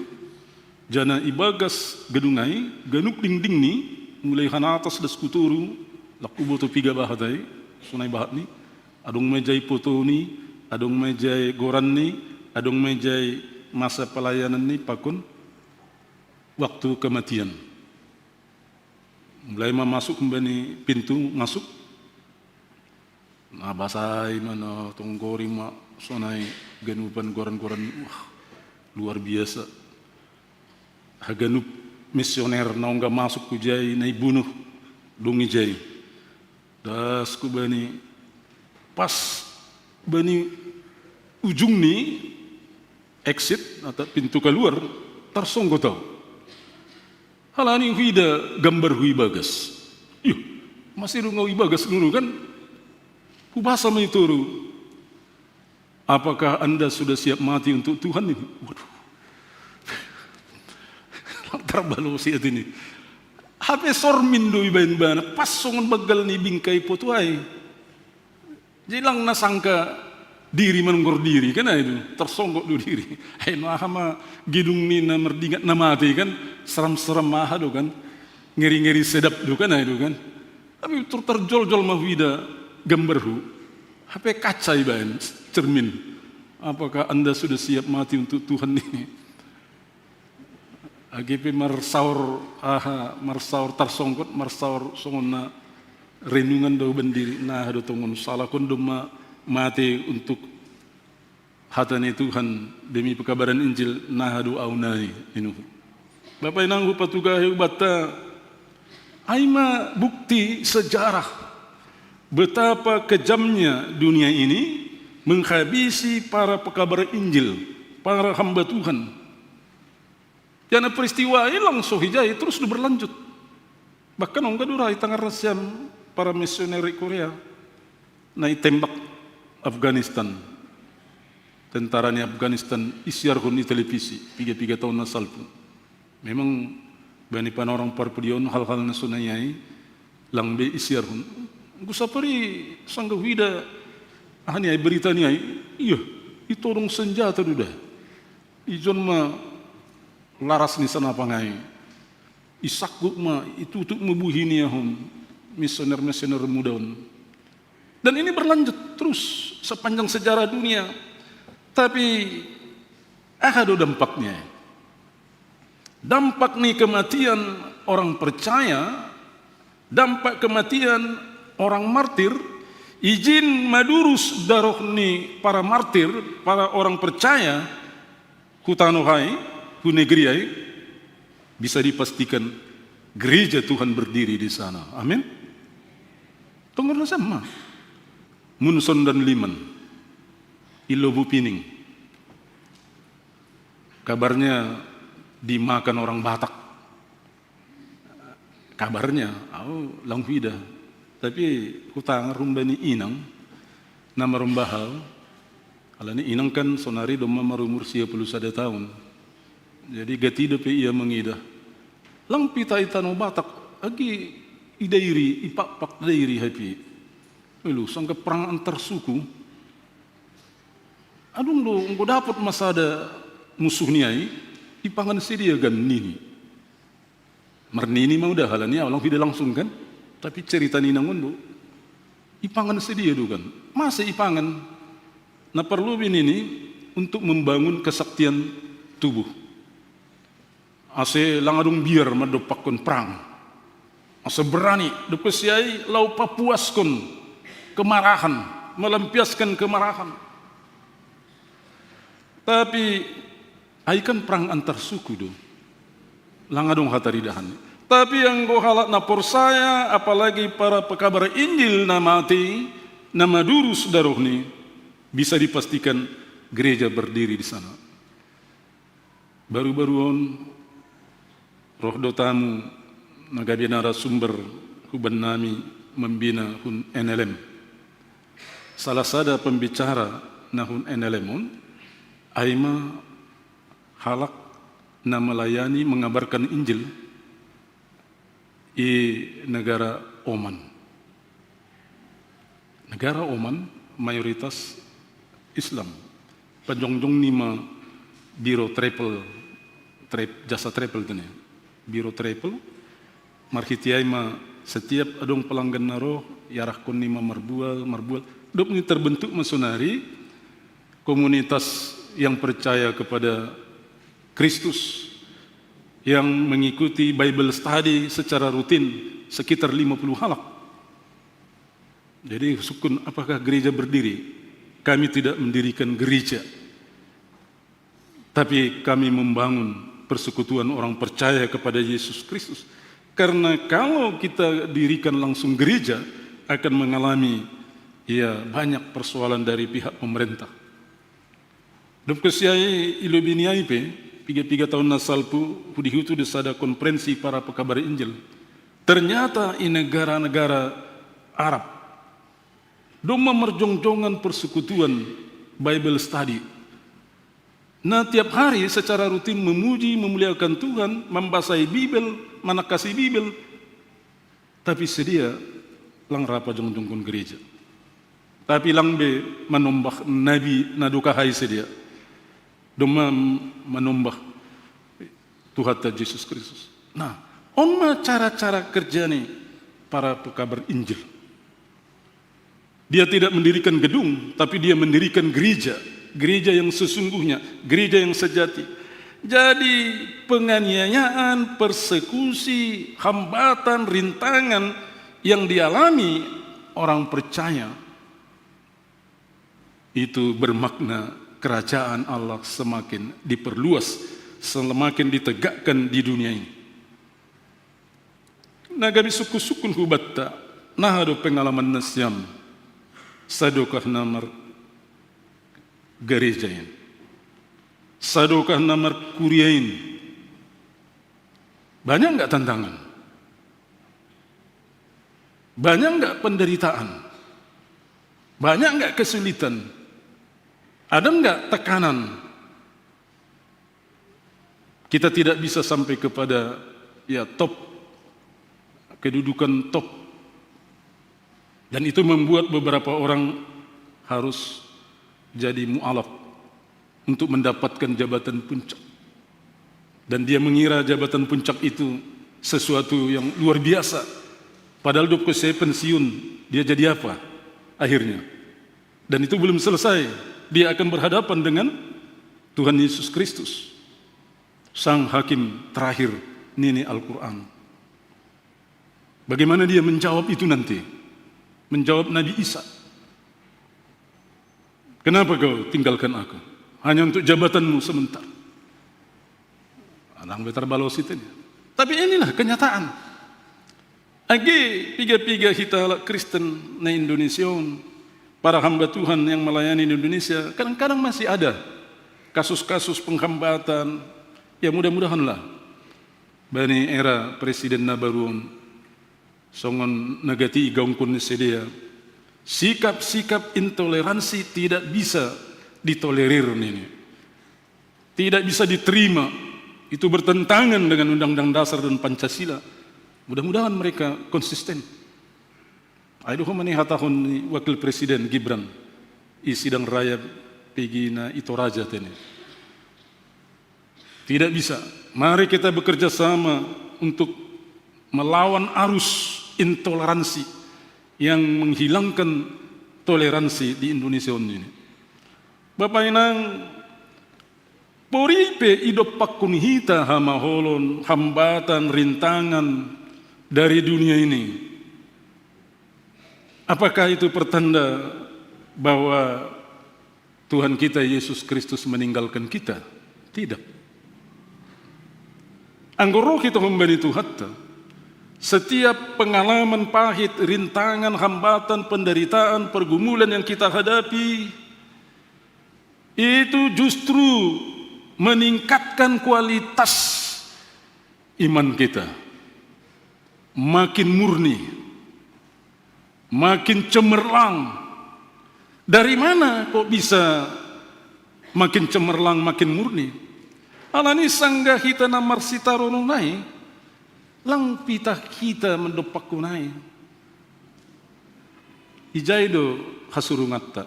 jana ibagas gedung ai ganup dingding ni, mulai hanatas das hu toru, lang huboto piga bahat ai, sonai bahat ni, adong ma jai foto ni, Adong ma ijai goranni, adong ma ijai masa palayananni pakon waktu kematian. Mulai ma masuk humbani pintu masuk. Na basai ma, na tonggori ma sonai ganupan goran-goran. Wah, luar biasa. Haganup misioner na ongga masuk hujai na ibunuh dong ijai. Das kubani, pas bani ujungni, exit atau pintu keluar, tarsonggot au. Halani huida gambarhu ibagas. Yu, masih dungo ibagas dulu kan? Hubasa ma i toru. Apakah Anda sudah siap mati untuk Tuhan ini? Waduh. Lantar balosi hati ini. Hape sormin do ibaen bana, pas songon banggal ni bingkai potu ai. Jadi lang na sangka diri manunggor diri kan ai do, tarsonggot do diri. Ai no aha ma gedung ni na mardingat na mate kan, seram-seram aha do kan, ngeri-ngeri sedap do kan ai do kan. Tapi tur tarjoljol ma huida gambarhu. Hape kaca ibaen, cermin. Apakah Anda sudah siap mati untuk Tuhan ini? Age pe marsaor aha, marsaor tarsonggot, marsaor songon na renungan do bandiri, na aha do tongon salahkon do ma mate untuk hata ni Tuhan demi pekabaran Injil, na aha do au nai inuhu. Bapa inang hupatugahi hubanta, ai ma bukti sejarah betapa kejamnya dunia ini menghabisi para pekabar Injil, para hamba Tuhan. Karena peristiwa hilang so hijai terus do berlanjut. Bahkan ongga do ra i tangan rasiam para misioner i Korea na itembak Afghanistan. Tentara ni Afghanistan isiarhon i televisi, piga-piga taon na salpu. Memang bani panorang parpudi on hal-hal na sonai ai lang be isiarhon. Anggo sapari sangga huida aha ni ai berita ni ai, iya, itodong senjata do da. Ijon ma laras ni sanapang ai. Isakkup ma, itutup ma buhi ni ahon misioner-misioner muda on. Dan ini berlanjut terus sepanjang sejarah dunia. Tapi aha do dampaknya? Dampak ni kematian orang percaya, dampak kematian orang martir, ijin madurus daroh ni para martir, para orang percaya, hu tano ai, hu negeri ai, bisa dipastikan gereja Tuhan berdiri di sana. Amin. Tonggor na sama. Munson dan Liman. Ilobu Pining. Kabarnya dimakan orang Batak. Kabarnya, au lang huida. Tapi hutanga rumbani inang, na marumbahal, alani inang kan sonari domma marumur sia puluh sada taon. Jadi gati dope ia mangida. Lang pita i tano Batak, agi idairi, ipakpak dairi hape. Ulu, sangka perang antar suku. Adong do, anggo dapot ma sada musuh ni ai, ipangan sidea gan nini. Marnini ma uda halani au lang huida langsung kan, tapi cerita ni inang on do. Ipangan sidea do kan. Masa ipangan? Na parlobi nini untuk membangun kesaktian tubuh. Ase lang adong biar mandompakkon perang. Ase berani, dope si ai laho papuaskon kemarahan, melampiaskan kemarahan. Tapi ai kan perang antar suku do. Lang adong hataridahan. Tapi anggo halak na porsaya, apalagi para pekabar Injil na mate, na madurus darohni, bisa dipastikan gereja berdiri di sana. Baru-baru on roh do tamu na gabe narasumber huban nami mambina hun N L M. Salah sada pembicara na hun N L M on, ai ma halak na melayani mengabarkan Injil i negara Oman. Negara Oman mayoritas Islam. Panjongjongni ma biro travel, tra-, jasa travel tu ne. Biro travel, marhite ai ma setiap adong pelanggan na ro, iarahkonni ma marbual, marbual. Dohot ni terbentuk ma sonari, Komunitas yang percaya kepada Kristus, yang mengikuti Bible study secara rutin, sekitar lima puluh halak. Jadi, sukun, apakah gereja berdiri? Kami tidak mendirikan gereja, tapi kami membangun persekutuan orang percaya kepada Yesus Kristus. Karena kalau kita dirikan langsung gereja, akan mengalami, ya, banyak persoalan dari pihak pemerintah. Dop kosiai i lobi ni ai pe, piga-piga taon na salpu, hudi hutu di sada konferensi para pekabar Injil. Ternyata i negara-negara Arab, domma marjongjongan persekutuan Bible study. Na tiap hari secara rutin memuji, memuliakan Tuhan, mambasai Bibel, manangkasi Bibel. Tapi sedia lang ra pajongjongkon gereja. Tapi lang be manombah nabi na dokahai sedia. Domma manombah Tuhanta Jesus Kristus. Nah, on ma cara-cara kerja ni para pekabar Injil. Dia tidak mendirikan gedung, tapi dia mendirikan gereja. Gereja yang sesungguhnya, gereja yang sejati. Jadi, penganiayaan, persekusi, hambatan, rintangan yang dialami orang percaya itu bermakna kerajaan Allah semakin diperluas, semakin ditegakkan di dunia ini. Na gabe sukun-sukun hubatta, naha do pengalaman nasiam, sadokah na margereja in, sadokah na markuria in. Banyak nggak tantangan? Banyak nggak penderitaan? Banyak nggak kesulitan? Ada nggak tekanan? Kita tidak bisa sampai kepada, ya, top, kedudukan top. Dan itu membuat beberapa orang harus jadi mualaf untuk mendapatkan jabatan puncak. Dan dia mengira jabatan puncak itu sesuatu yang luar biasa. Padahal dop kosiai pensiun, dia jadi apa akhirnya? Dan itu belum selesai. Dia akan berhadapan dengan Tuhan Yesus Kristus, Sang Hakim terakhir, nini Al-Quran. Bagaimana dia menjawab itu nanti? Menjawab Nabi Isa. Kenapa kau tinggalkan aku? Hanya untuk jabatanmu sebentar. Lang be tarbalos hita ni. Tapi inilah kenyataan. Age piga-piga hita halak Kristen na Indonesia on, para hamba Tuhan yang melayani di Indonesia, kadang-kadang masih ada kasus-kasus penghambatan. Ya, mudah-mudahanlah bani era presiden na baru on, songon na gati igaungkon ni sidea, sikap-sikap intoleransi tidak bisa ditolerir nini. Tidak bisa diterima. Itu bertentangan dengan Undang-Undang Dasar dan Pancasila. Mudah-mudahan mereka konsisten. Ai do homa ni hatahon ni Wakil Presiden Gibran i sidang raya pigi na i Toraja tene. Tidak bisa. Mari kita bekerja sama untuk melawan arus intoleransi yang menghilangkan toleransi di Indonesia ini. Bapa inang, pori pe idompakkon hita hamaolon, hambatan, rintangan dari dunia ini. Apakah itu pertanda bahwa Tuhan kita Yesus Kristus meninggalkan kita? Tidak. Anggo ro hita humbani Tuhanta, setiap pengalaman pahit, rintangan, hambatan, penderitaan, pergumulan yang kita hadapi, itu justru meningkatkan kualitas iman kita. Makin murni, makin cemerlang. Dari mana kok bisa makin cemerlang, makin murni? Alani sanggah hita na marsitarunon ai, lang pitah hita mandompakkon ai. Ijai do hasurunganta.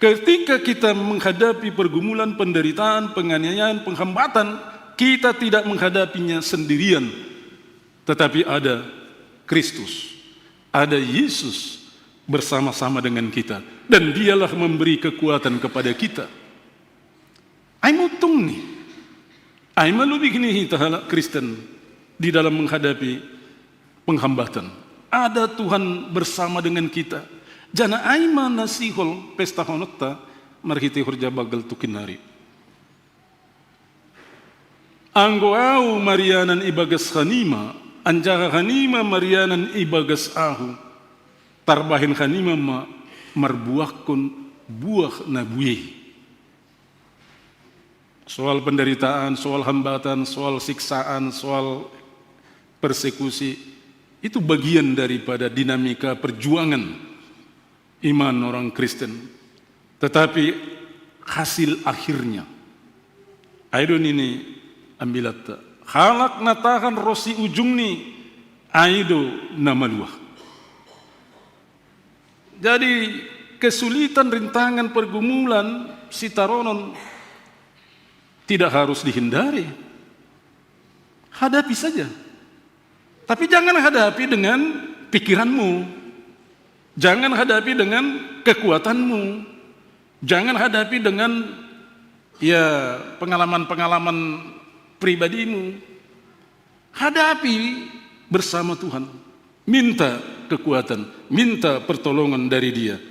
Ketika kita menghadapi pergumulan, penderitaan, penganiayaan, penghambatan, kita tidak menghadapinya sendirian, tetapi ada Kristus, ada Yesus, bersama-sama dengan kita, dan Dialah memberi kekuatan kepada kita. Ai ma untungni, ai ma lobihni hita halak Kristen di dalam menghadapi penghambatan. Ada Tuhan bersama dengan kita. Janah ai ma na sihol pestahononta marhitei horja banggal tungkin nari. Anggo ahu marianan ibagas hanima, anjaha hanima marianan ibagas ahu, tarbahen hanima ma marbuahkon buah na buei. Soal penderitaan, soal hambatan, soal siksaan, soal persekusi, itu bagian daripada dinamika perjuangan iman orang Kristen. Tetapi hasil akhirnya, ai do nini ambilatta, halak na tahan ro si ujungni, ai do na maluah. Jadi, kesulitan, rintangan, pergumulan, sitaronon tidak harus dihindari. Hadapi saja. Tapi jangan hadapi dengan pikiranmu. Jangan hadapi dengan kekuatanmu. Jangan hadapi dengan, ya, pengalaman-pengalaman pribadimu. Hadapi bersama Tuhan. Minta kekuatan, minta pertolongan dari Dia.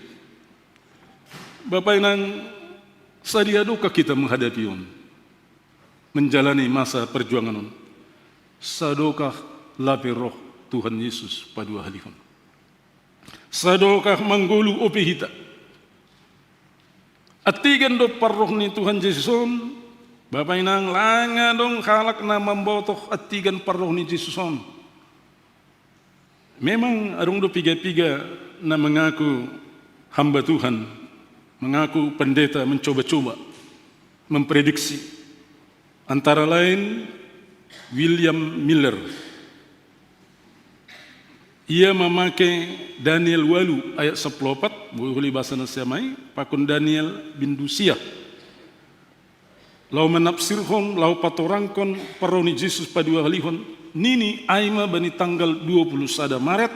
Bapa inang, sadia dokah hita menghadapi on, menjalani masa perjuangan on? Sadokah lape roh Tuhan Yesus paduahalihon? Sadokah manggoluh ope hita? Antigan do parroh ni Tuhan Jesus on, bapa inang, lang adong halak na mambotoh antigan parroh ni Jesus on. Memang adong do piga-piga na mengaku hamba Tuhan, mengaku pendeta, mencoba-coba memprediksi. Antara lain William Miller. Ia mamake Daniel ualu ayat sampulu opat, boholi bahasa nasiam ai, pakon Daniel bindu sia. Laho manapsirhon, laho patorangkon parroh ni Jesus paduahalihon, nini ai ma bani tanggal dua puluh sada Maret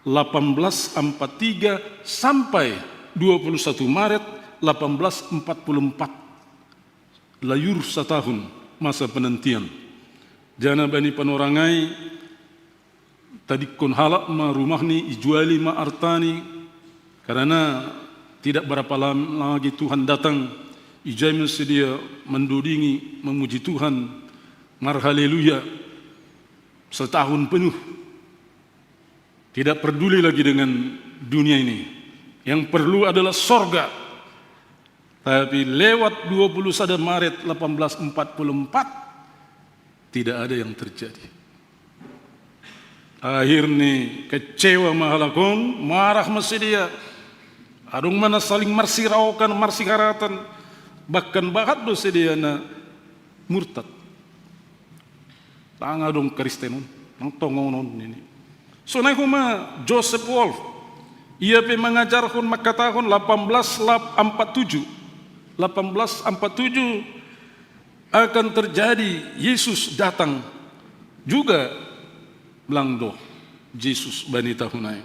lapan belas empat tiga sampai dua puluh satu Maret lapan belas empat puluh empat. Layur satahun masa penantian. Janah bani panorang ai, tadingkon halak ma rumahni, ijuali ma artani, karena tidak berapa lama lagi Tuhan datang. Ijai ma sidea mandodingi, memuji Tuhan, marhaleluya, setahun penuh. Tidak peduli lagi dengan dunia ini. Yang perlu adalah sorga. Tapi lewat dua puluh sada Maret lapan belas empat puluh empat, tidak ada yang terjadi. Akhirni kecewa ma halak on, marah ma sidea. Adong ma na saling marsiraokan, marsiharatan, bahkan bahat do sidea na murtad. Lang adong Kristen on, lang tongon on nini. Sonai homa Joseph Wolf, ia pe mangajarhon, mangkatahon lapan belas lap-, empat tujuh. Lapan belas empat tujuh akan terjadi, Yesus datang juga. Lang do Jesus bani tahun ai.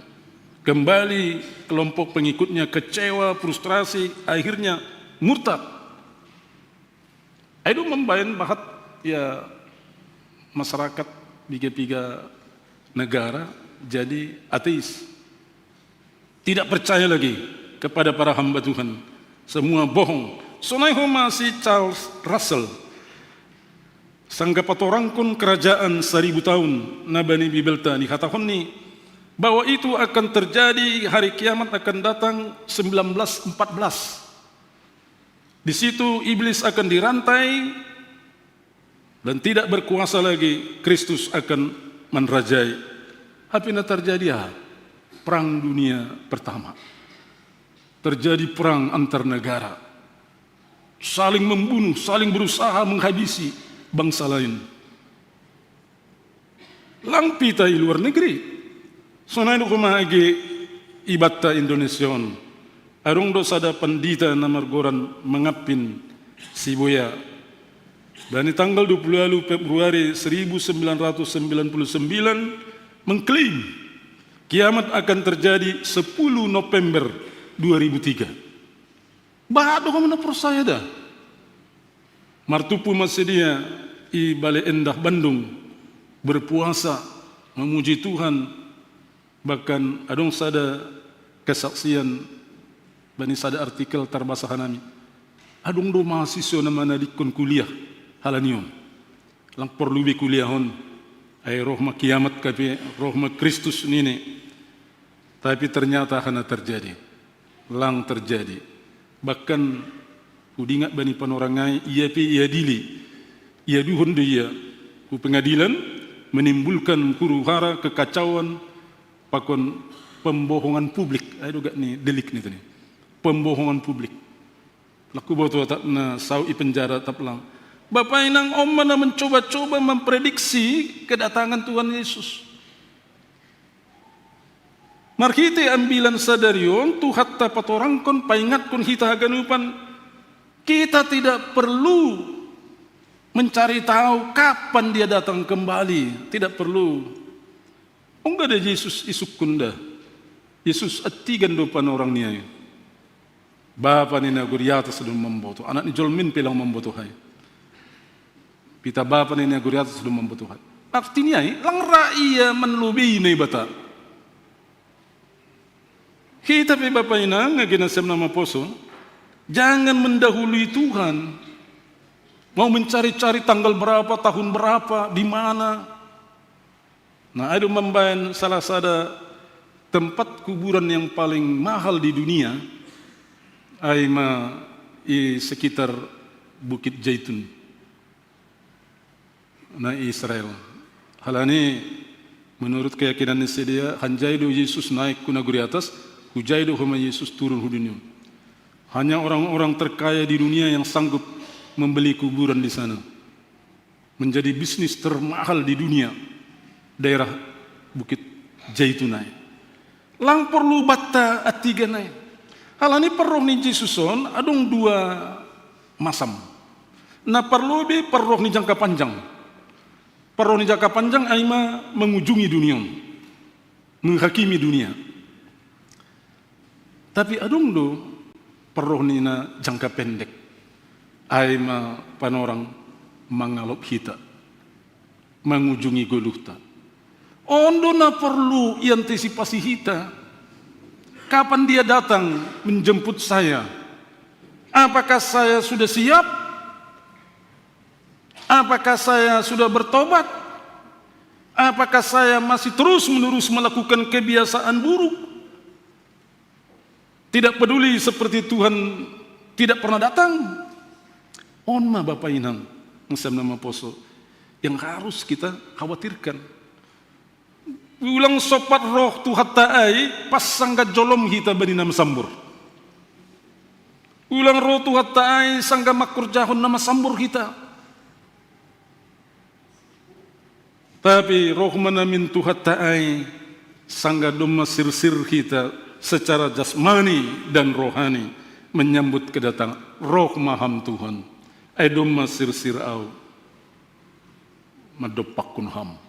Kembali kelompok pengikutnya kecewa, frustrasi, akhirnya murtad. Ai do mambahen bahat, ya, masyarakat piga-piga negara jadi ateis. Tidak percaya lagi kepada para hamba Tuhan. Semua bohong. Sonai homa si Charles Russell, sanggah patorangkon kerajaan seribu tahun na bani Bibelta, ihatahonni bahwa itu akan terjadi, hari kiamat akan datang sembilan belas empat belas. Di situ iblis akan dirantai dan tidak berkuasa lagi, Kristus akan menrajai. Hape na terjadi aha? Perang Dunia Pertama. Terjadi perang antar negara. Saling membunuh, saling berusaha menghabisi bangsa lain. Lang pe hita i luar negeri. Sonai do homa age i banta Indonesia on. Adong do sada pandita na margoran Mangapin Siboya. Bani tanggal dua puluh ualu Februari seribu sembilan ratus sembilan puluh sembilan mengklaim Kiamat akan terjadi sepuluh November dua ribu tiga. Bahat do hamu na porsaya da. Martumpu ma sidea i Bale Endah Bandung, berpuasa, memuji Tuhan, bahkan adong sada kesaksian bani sada artikel tarbasa hanami. Adong do mahasiswa na manadingkon kuliah halani on. Lang porlu be kuliahon, ai roh ma kiamat ka pe, roh ma Kristus nini. Tapi ternyata hana terjadi. Lang terjadi. Bahkan hudingat bani panorang ai, ia pe iadili. Iaduhon do ia hu pengadilan, menimbulkan huru-hara, kekacauan, pakon pembohongan publik. Ai do gak ni delik ni tadi. Pembohongan publik. Laku boto tak na sau i penjara tap lang. Bapa inang, on ma na mencoba-coba memprediksi kedatangan Tuhan Yesus. Marhite ambilan sadari on, Tuhanta patorangkon, paingatkon hita haganupan. Kita tidak perlu mencari tahu kapan dia datang kembali. Tidak perlu. Ongga da Jesus isungkun da. Jesus attigan do panorang ni ai. Bapa ni na nagori atas do mamboto, Anak ni jolma in pe lang mamboto ai. Pita Bapa ni na nagori atas do mamboto ai. Arti ni ai, lang ra ia manlobei Naibata. Hita pe Bapa inang, age nasem na maposo, jangan mendahului Tuhan. Mau mencari-cari tanggal berapa, tahun berapa, di mana. Nah, ai do mambaen salah sada tempat kuburan yang paling mahal di dunia, ai ma i sekitar Bukit Zaitun, na i Israel. Halani, menurut keyakinan ni sidea, hanjai do Jesus naik hu nagori atas, hujai do homa Jesus turun hu dunia on. Hanya orang-orang terkaya di dunia yang sanggup membeli kuburan di sana. Menjadi bisnis termahal di dunia, daerah Bukit Zaitun ai. Lang porlu banta attigan ai. Halani parroh ni Jesus on adong dua masam. Na parlobei parroh ni jangka panjang. Parroh ni jangka panjang ai ma mengunjungi dunia on, menghakimi dunia. Tapi adong do parroh ni na jangka pendek. Ai ma panorang mangalop hita, mengunjungi goluhta. On do na porlu iantisipasi hita. Kapan dia datang menjemput saya? Apakah saya sudah siap? Apakah saya sudah bertobat? Apakah saya masih terus-menerus melakukan kebiasaan buruk? Tidak peduli seperti Tuhan tidak pernah datang? On ma Bapa inang, nasem na maposo, yang harus kita khawatirkan. Ulang sopat roh Tuhanta ai pas sangga jolom hita bani na masambor. Ulang ro Tuhanta ai sangga mangkorjahon na masambor hita. Tapi roh ma namin Tuhanta ai sangga domma sirsir hita secara jasmani dan rohani menyambut kedatangan. Roh ma Ham Tuhan. Ai domma sirsir au mandompakkon Ham.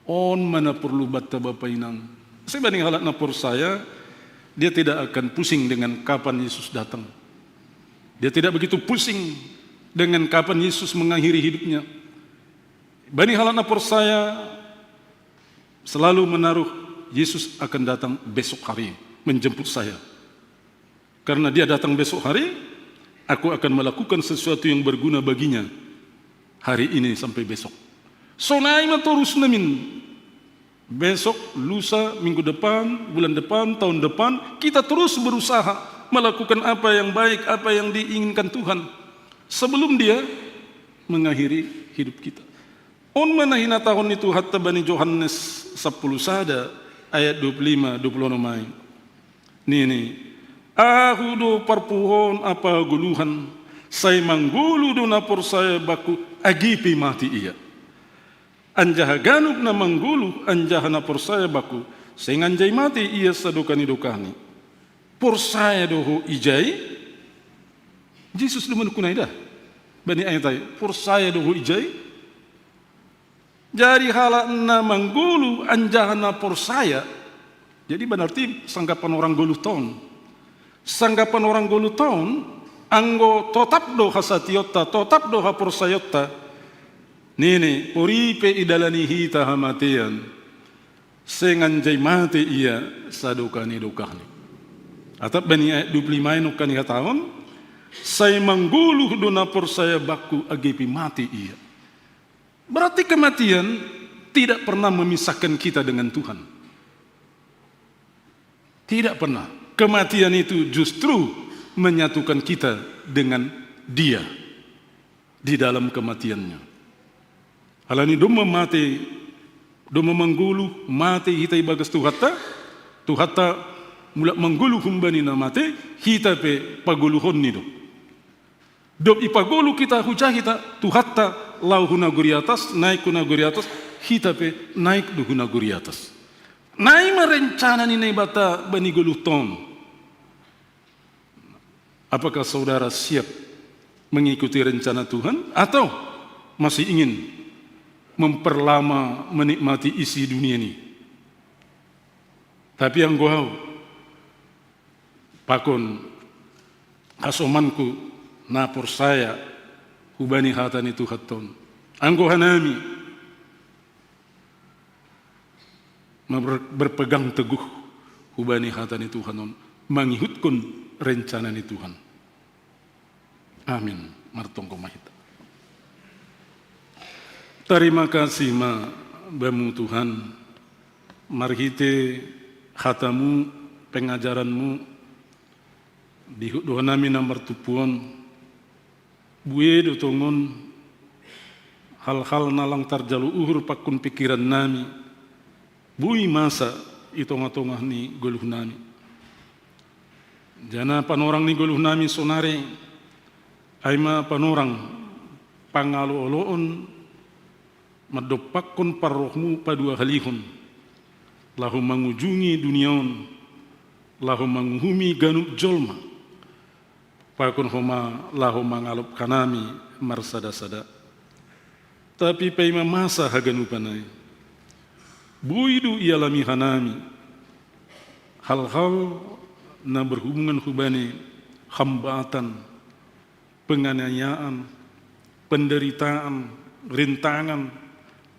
On ma na porlu banta Bapa inang. Sai bani halak na porsaya, dia tidak akan pusing dengan kapan Yesus datang. Dia tidak begitu pusing dengan kapan Yesus mengakhiri hidupnya. Bani halak na porsaya selalu menaruh Yesus akan datang besok hari menjemput saya. Karena dia datang besok hari, aku akan melakukan sesuatu yang berguna baginya hari ini sampai besok. Sonai ma torus namin. Besok, lusa, minggu depan, bulan depan, tahun depan, kita terus berusaha melakukan apa yang baik, apa yang diinginkan Tuhan sebelum Dia mengakhiri hidup kita. On ma na hinatahon ni Tuhanta bani Johannes sampulu sada ayat dua pulu lima, dua pulu onom ai. Nini, Ahu do parpuhoon pagoluhan, sai manggoluh do na porsaya Bakku age pe mate ia. Anjaha ganup na manggoluh anjaha na porsaya Bakku, seng anjai mate ia sadokah ni dokahni. Porsaya do ho ijai? Jesus do manungkun ai da. Bani ayat ai, porsaya do ho ijai? Jadi halak na manggoluh anjaha na porsaya, Jadi berarti sanggapan orang goluh ton. Sanggapan orang goluh ton, anggo totap do hasatiotta, totap do haporsayotta. Nini, poripe idalani hita hamatean. Sengan jai mate ia sadokani dokahni. Atap bani ayat dua puluh lima eno kani hataon, sai manggoluh do na porsaya bakku agepi mate ia. Berarti kematian tidak pernah memisahkan kita dengan Tuhan. Tidak pernah. Kematian itu justru menyatukan kita dengan Dia di dalam kematiannya. Alani domma mate, domma manggoluh, mate hita ibagas Tuhanta, Tuhanta mulak manggoluh humbani na mate, hita pe pagoluhonni do. Dob ipagoluh hita huja hita, Tuhanta laho hu nagori atas, naik hu nagori atas, hita pe naik do hu nagori atas. Nai ma rencana ni Naibata bani goluh ton. Apakah saudara siap mengikuti rencana Tuhan atau masih ingin memperlama menikmati isi dunia ini? Tapi anggo au, pakon hasomanku na porsaya hubani hata ni Tuhan ton. Anggo hanami, ma ber-, berpegang teguh hubani hata ni Tuhan on, mangihutkon rencana ni Tuhan. Amin. Martonggo ma hita. Tarima kasih ma Bamu Tuhan, marhite hatamu, pengajaranmu, dihut do hanami na martumpu on, bue do tongon hal-hal na lang tarjalo uhur pakon pikiran nami, boi masa i tongah-tongah ni goluh nami. Jana panorang ni goluh nami sonari, ai ma panorang pangalo-oloon mandompakkon parrohmu paduahalihon, laho mangujungi dunia on, laho manguhumi ganup jolma, pakon homa laho mangalop hanami marsada-sada. Tapi paima masa haganupan ai, boi do ialami hanami hal-hal na berhubungan hubani hambatan, penganiayaan, penderitaan, rintangan,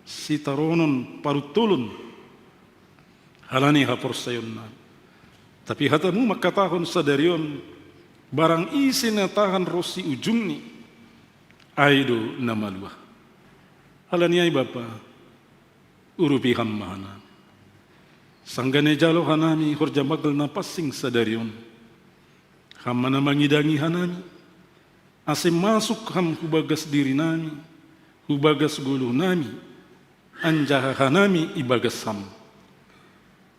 sitaronon, paruntolon, halani haporsayaonna. Tapi hatamu mangkatahon sadari on, barang ise na tahan ronsi ujungni, ai do na maluah. Halani ai Bapa, urupi Ham ma hanami. Sanggah na ijalo hanami horja magal na pansing sadari on, Ham ma na mangidangi hanami, ase masuk Ham hubagas diri nami, hubagas goluh nami, anjaha hanami ibagas Ham.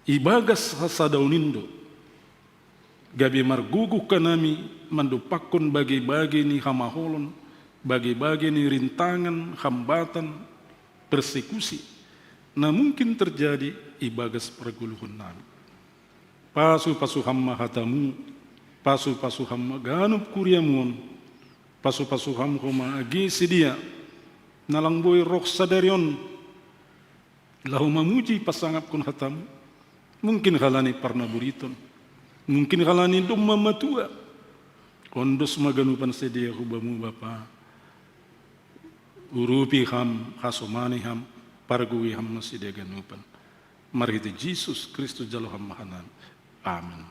Ibagas hasadaon in do gabe margogoh hanami mandompakkon bage-bage ni hamaholon, bage-bage ni rintangan, hambatan, persekusi na mungkin terjadi ibagas pargoluhon nami. Pasu-pasu Ham ma hatamu, pasu-pasu Ham ma ganup kuriamu on, pasu-pasu Ham homa age sidea na lang boi roh sadari on, laho mamuji pasangapkon hatamu, mungkin halani parnaburiton, mungkin halani domma matua. Ondos ma ganupan sidea hu Bamu Bapa, urupi Ham, hasomani Ham, pargogoi Ham ma sidea ganupan. Marhite Jesus Kristus jalo Ham ma hanami. Amin.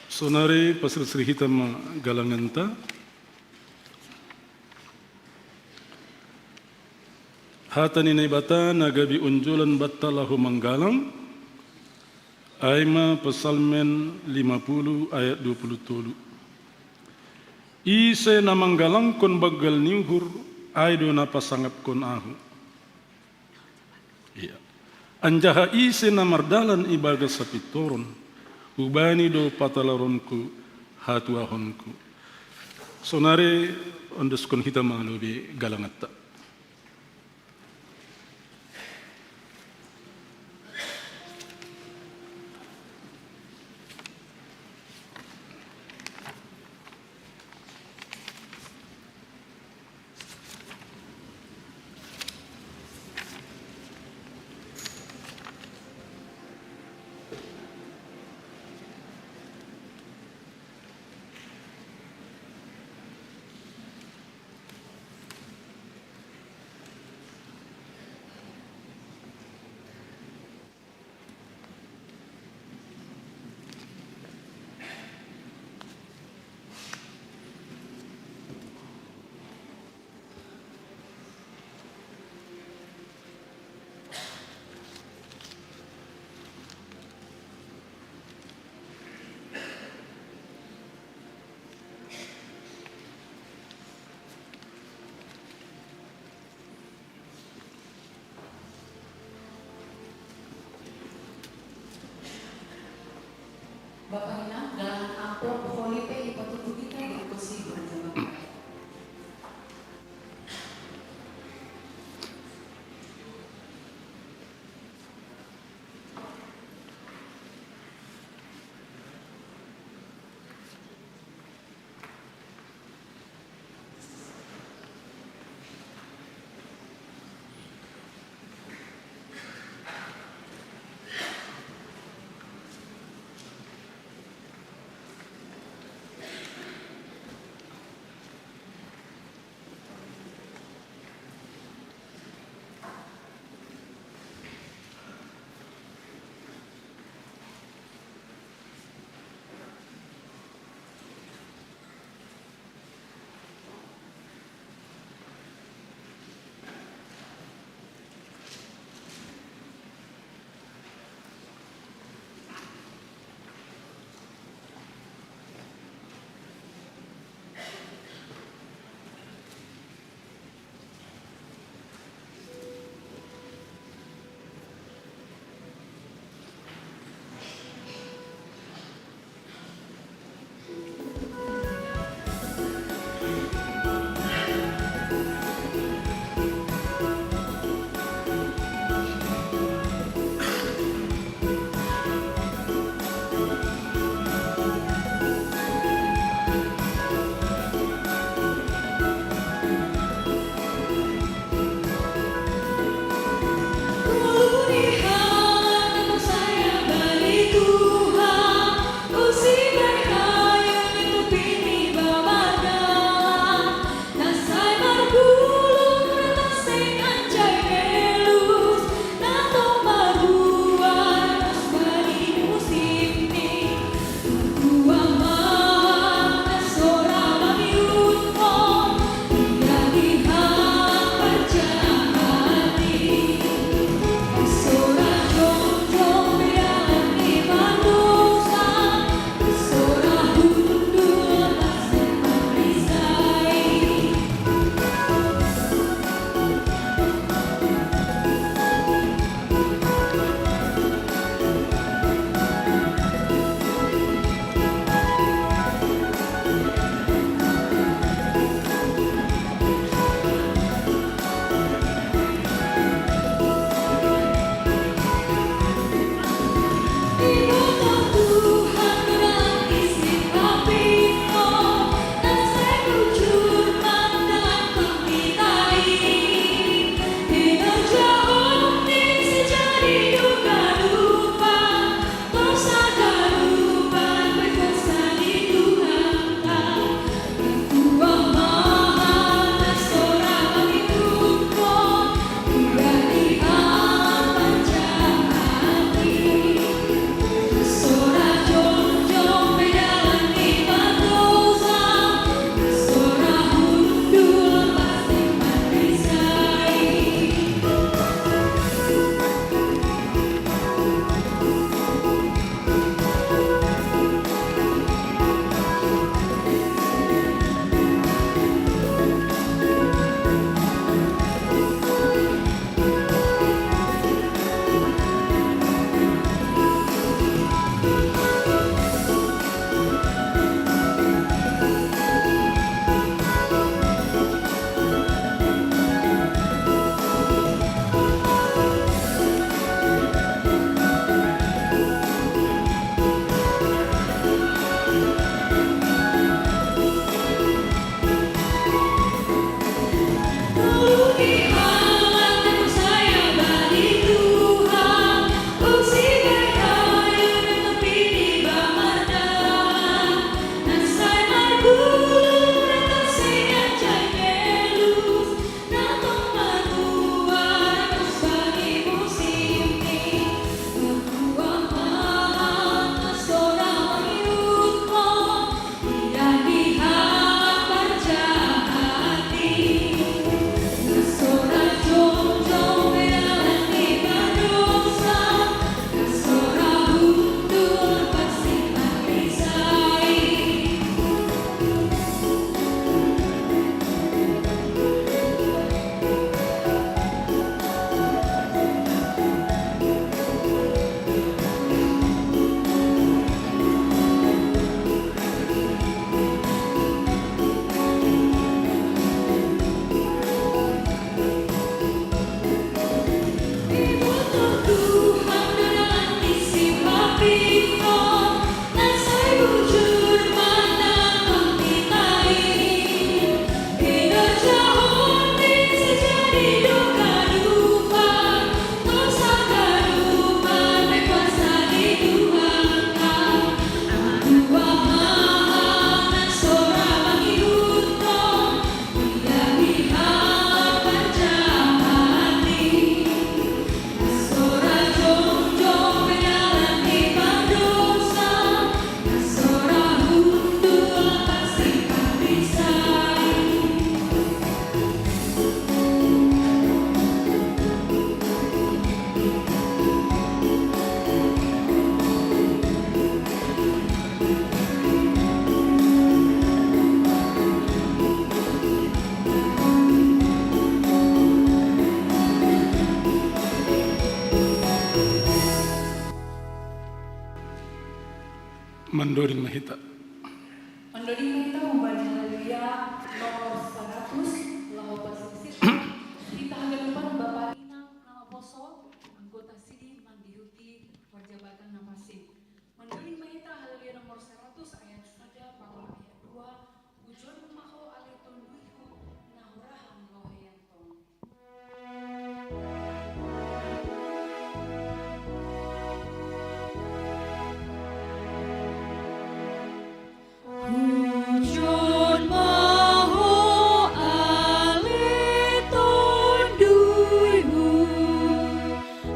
Sonari pasirsir hita ma galanganta. Hata ni Naibata na gabe onjolan banta laho manggalang, ai ma Psalmen lima puluh ayat dua puluh tolu. Ise na manggalangkon banggal ni uhur, ai do na pasangapkon ahu. Ia. Anjaha ise na mardalan ibagas hapintoron, hubani do patalaronku hatuahonku. Sonari އަނދުސްކޮށް ހިތަމާލުވި ގަލަނގައްތަ. ބަފަހިނާ ގާން އާއްޕޯޓް ހޮޅިބެ އިބަތު ކުދިތައް ގޮސް ހިތްވަރު ޖަމާ. Mandoding ma hita. Mandoding ma hita humbani Haleluya nomor saratus, laho pasisip hita haganupan Bapa, Inang, Inang Apostel, anggota sidin mandihuti parjabakan na pansing. Mandoding ma hita Haleluya nomor saratus ayat sada pakon ayat dua, Pujion ma Ho ale TonduyHu, na hurang ni loheianton. Pujion ma Ho ale TonduyHu,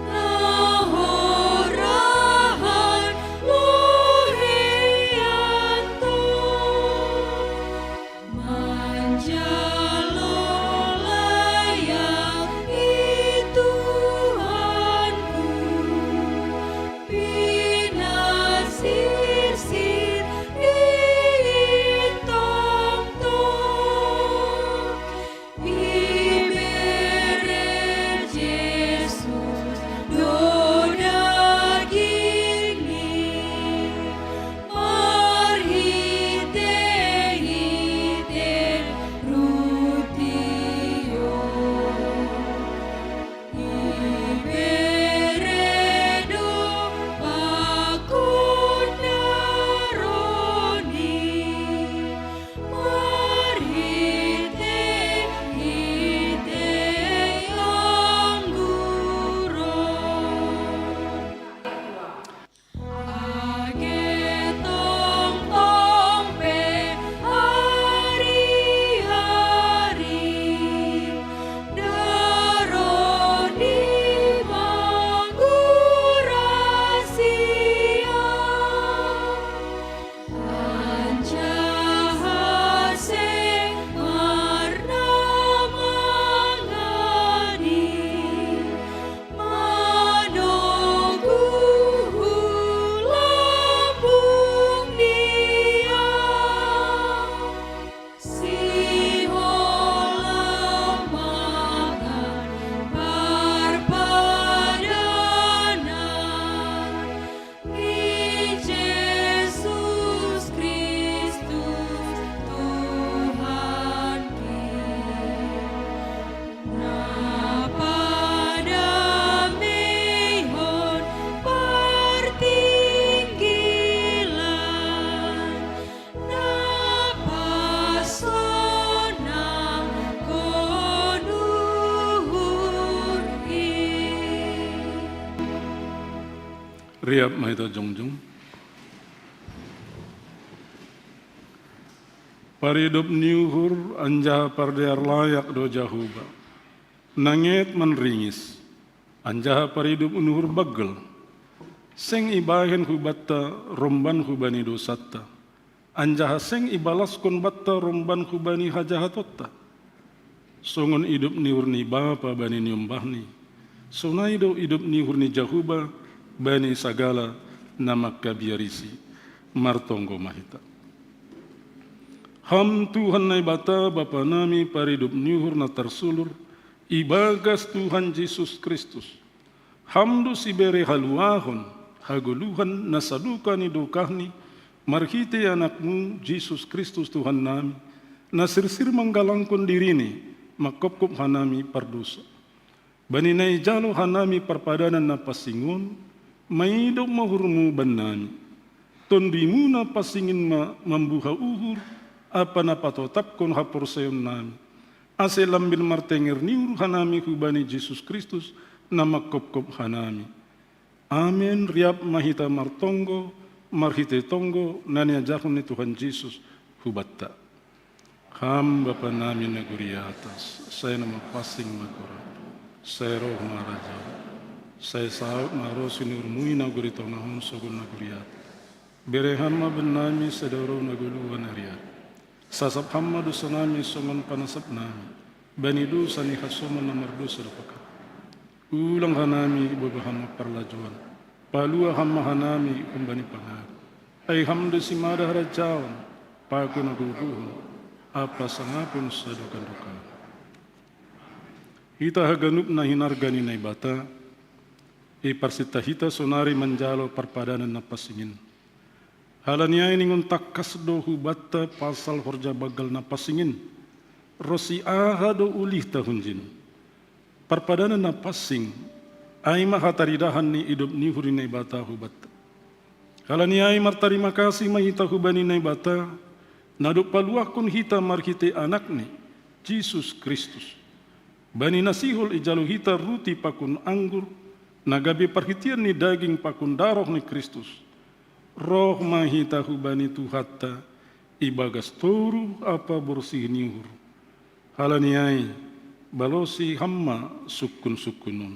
na hurang ni loheianton. Manjalo layang i Tuhanku, pinasirsir i tongtong. Ibere Jesus do dagingni, marhite-hite ruti on. Ibere do pakon darani, marhite-hite anggur on. Age tongtong pe ari-ari, darani manggurasi Anjaha seng marna mangani, manoguh hu lambung ni an. Sihol la mangan parpadanan ni Jesus Kristus Tuhanki, na padameihon partinggilan, na pasonangkon uhurhi. Riap ma hita jongjong. Paridop ni uhur anjaha pardear layak do Jahowa. Nanget manringis, anjaha paridop ni uhur banggal. Seng ibahen hubanta romban hubani dosanta, anjaha seng ibalaskon banta romban hubani hajahatonta. Songon idop ni uhur ni Bapa bani niombahni, sonai do idop ni uhur ni Jahowa bani sagala na mangkabiarisi. Martonggo ma hita. Ham Tuhan Naibata, Bapa nami, paridop ni uhur na tarsulur ibagas Tuhan Jesus Kristus, Ham do sibere haluahon, hagoluhan, na sadokah ni dokahni, marhitei Anakmu, Jesus Kristus Tuhan nami, na sirsir manggalangkon dirini, manghophop hanami pardosa. Bani na ijalo hanami parpadanan na pansing on, maidop ma uhurmu bannami. Tonduymu na pansing in ma mambuha uhur, ampa na patotapkon haporseaonnami, ase lambin martenger ni uhur hanami hubani Jesus Kristus, na manghophop hanami. Amen. Riap ma hita martonggo, marhitei tonggo na niajarhon ni Tuhan Jesus hubanta. Ham Bapa nami na gori atas, sai na mapansing ma goram. Sai roh ma harajaon. Sai saut ma harosuh ni uhurmu i na gori tongah on sogot na gori atas. Bere Ham ma bannami sada uroh na goluhan ariari. Sasap Ham ma dosanami songon panasapnami bani dosa ni hasoman na mardosa dompak Ham. Ulang hanami ibotoh Ham ma parlajouan. Palua Ham ma hanami humbani pangago. Ai Ham do simada harajaon, pangkuon, hagogoon, ampa sangapon sadokah-dokah. Hita haganup na hinarga ni Naibata, iparsinta hita sonari manjalo parpadanan na pansing in. Halani ai ningon tangkas do hubatta pasal horja banggal na pansing in, ronsi aha do ulihta hunjin. Parpadanan na pansing, ai ma hataridahan ni idop ni uhur ni Naibata hubatta. Halani ai martarima kasih ma hita hubani Naibata, na dob paluahkon hita marhitei Anakni, Jesus Kristus. Bani na sihol ijalo hita ruti pakon anggur, na gabe parhitean ni daging pakon daroh ni Kristus. Roh ma hita hubani Tuhanta, ibagas toruh ampa borsih ni uhur. Halani ai, balosi Ham ma sungkun-sungkun on.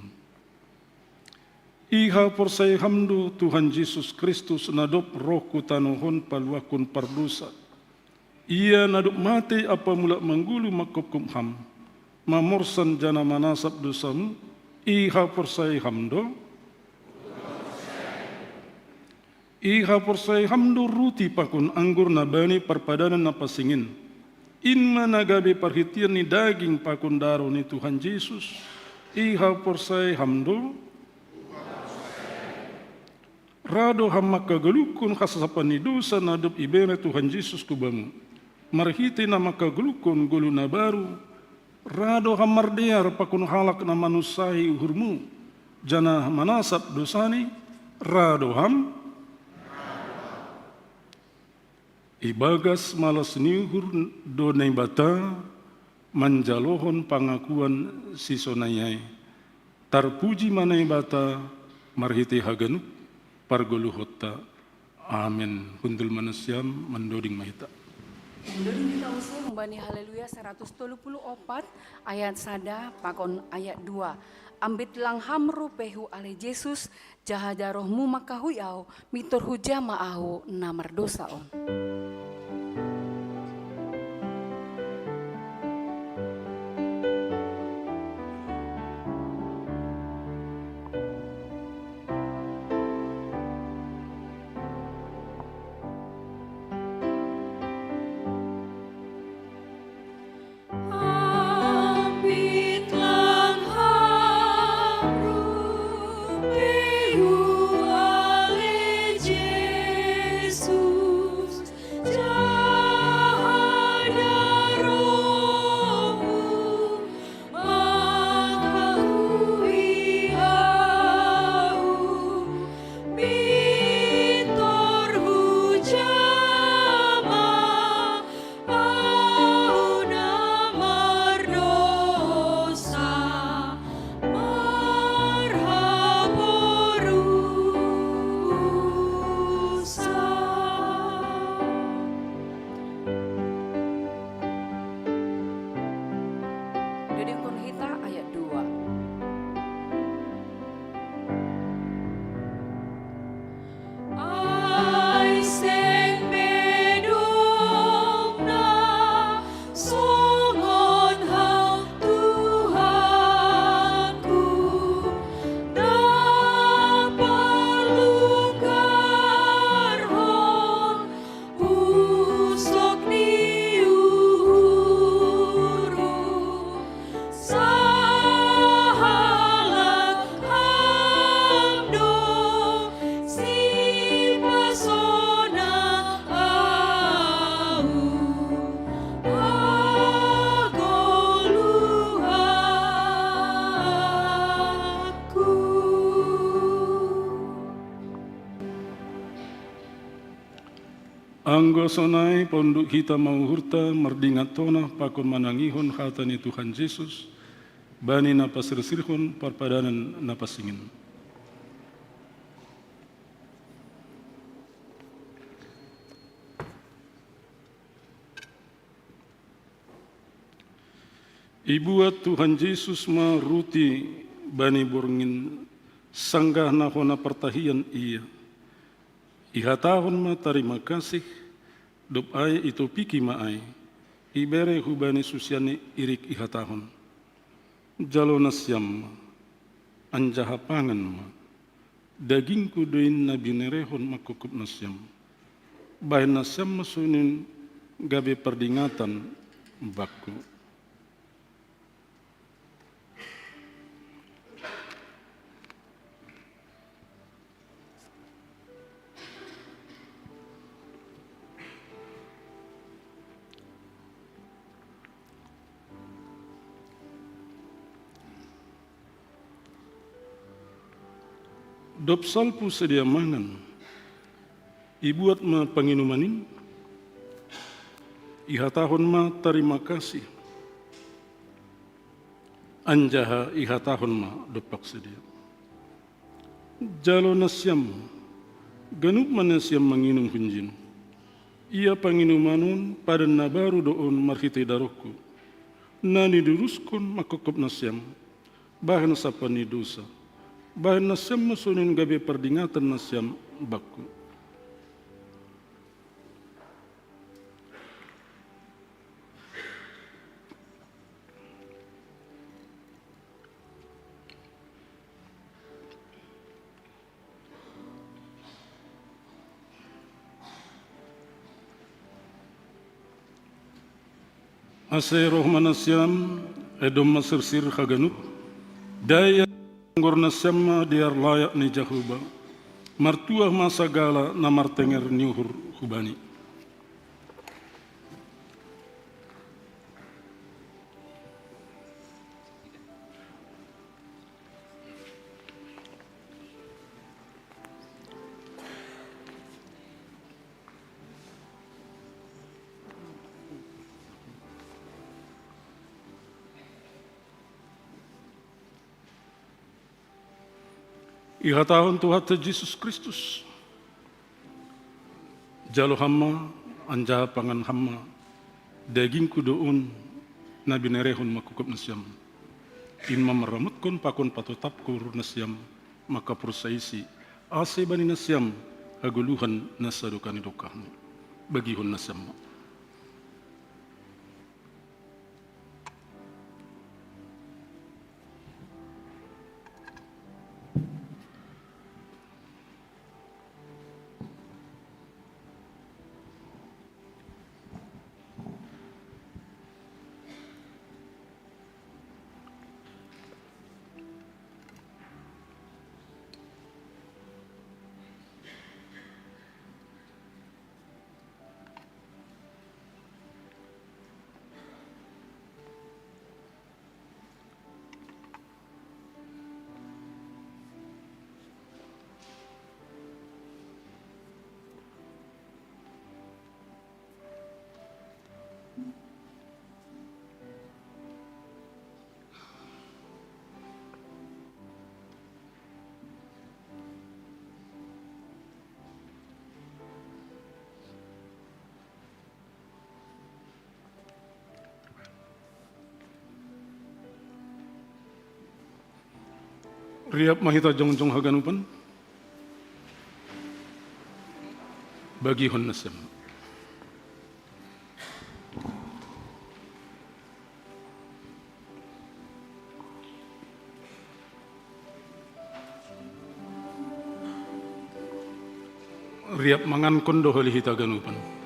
Ihaporsaei Ham do Tuhan Jesus Kristus na dob roh hu tanoh on paluahkon pardousa. Ia na dob matei ampa mulak manggoluh manghophop Ham, mamorsan janah manasap dousamu, ihaporsaei Ham do? Ihaporsaei Ham do ruti pakon anggur na bani parpadanan na pansing in? In ma na gabe parhitean ni daging pakon daroh ni Tuhan Jesus, ihaporsaei Ham do? Ra do Ham manghagoluhkon hasasapan ni dousa na dob ibere Tuhan Jesus hu bamu, marhitei na manghagoluhkon goluh na baru? Ra do Ham mardear pakon halak na manusahi uhurmu, janah manasap dousani? Ra do Ham? Ibagas malas ni uhur do Naibata manjalohon pangakuan sisonai ai. Tarpuji ma Naibata marhitei haganup pargoluhonta. Amen. Hundul ma nasiam, mandoding ma hita. Mandoding hita muse humbani Haleluya saratus tolu puluh opat, ayat sada pakon ayat dua. Ambit lang Ham rupe hualih Jesus, jaha darohmu mangkahui ahu, mintor huja ma ahu na mardousa on. Dodingkon hita ayat dua. Ai seng be dong na songon Ham Tuhanku, na parlunggarhon pusok ni uhurhu, sahalak Ham do sipasonang ahu, hagoluhanku. Anggo sonai paunduk hita ma uhurta mardingat tona pakon manangihon hata ni Tuhan Jesus, bani na pasirsirhon parpadanan na pansing in. Ibuat Tuhan Jesus ma ruti bani borngin, sanggah na hona partahian Ia. Ihatahon ma tarima kasih, dob ai itopiki ma ai, ibere hubani susianni irik ihatahon: Jalo nasiam ma, anjaha pangan ma. Dagingku do in na binerehon manghophop nasiam. Bahen nasiam ma sonin gabe pardingatan bangku. Dob salpu sedia mangan, ibuat ma panginuman in, ihatahon ma tarima kasih, anjaha ihatahon ma dompak sedia: Jalo nasiam, ganup ma nasiam manginum hunjin. Ia panginuman on padan na baru do on marhitei darohku, na niduruskon mangkopkop nasiam bahen sampah ni dousa. Bahen nasiam ma sonon gabe pardingatan nasiam bakku. Ase roh ma nasiam, e domma sirsir haganup, dai tonggor nasiam ma dear layak ni Jahowa, martuah ma sagala na martenger ni uhur hu Bani. Ihatahon Tuhanta Jesus Kristus: Jalo ham ma, anjaha pangan ham ma, dagingku do on, na binerehon mangkopkop nasiam. In ma marramotkon pakon patotapkon uhur nasiam mangkaporsaisi, ase bani nasiam hagoluhan na sadokah ni dokahni. Bagihon nasiam ma. Riap ma hita jongjong haganupan. Bagihon nasiam. Riap mangankon do holi hita haganupan.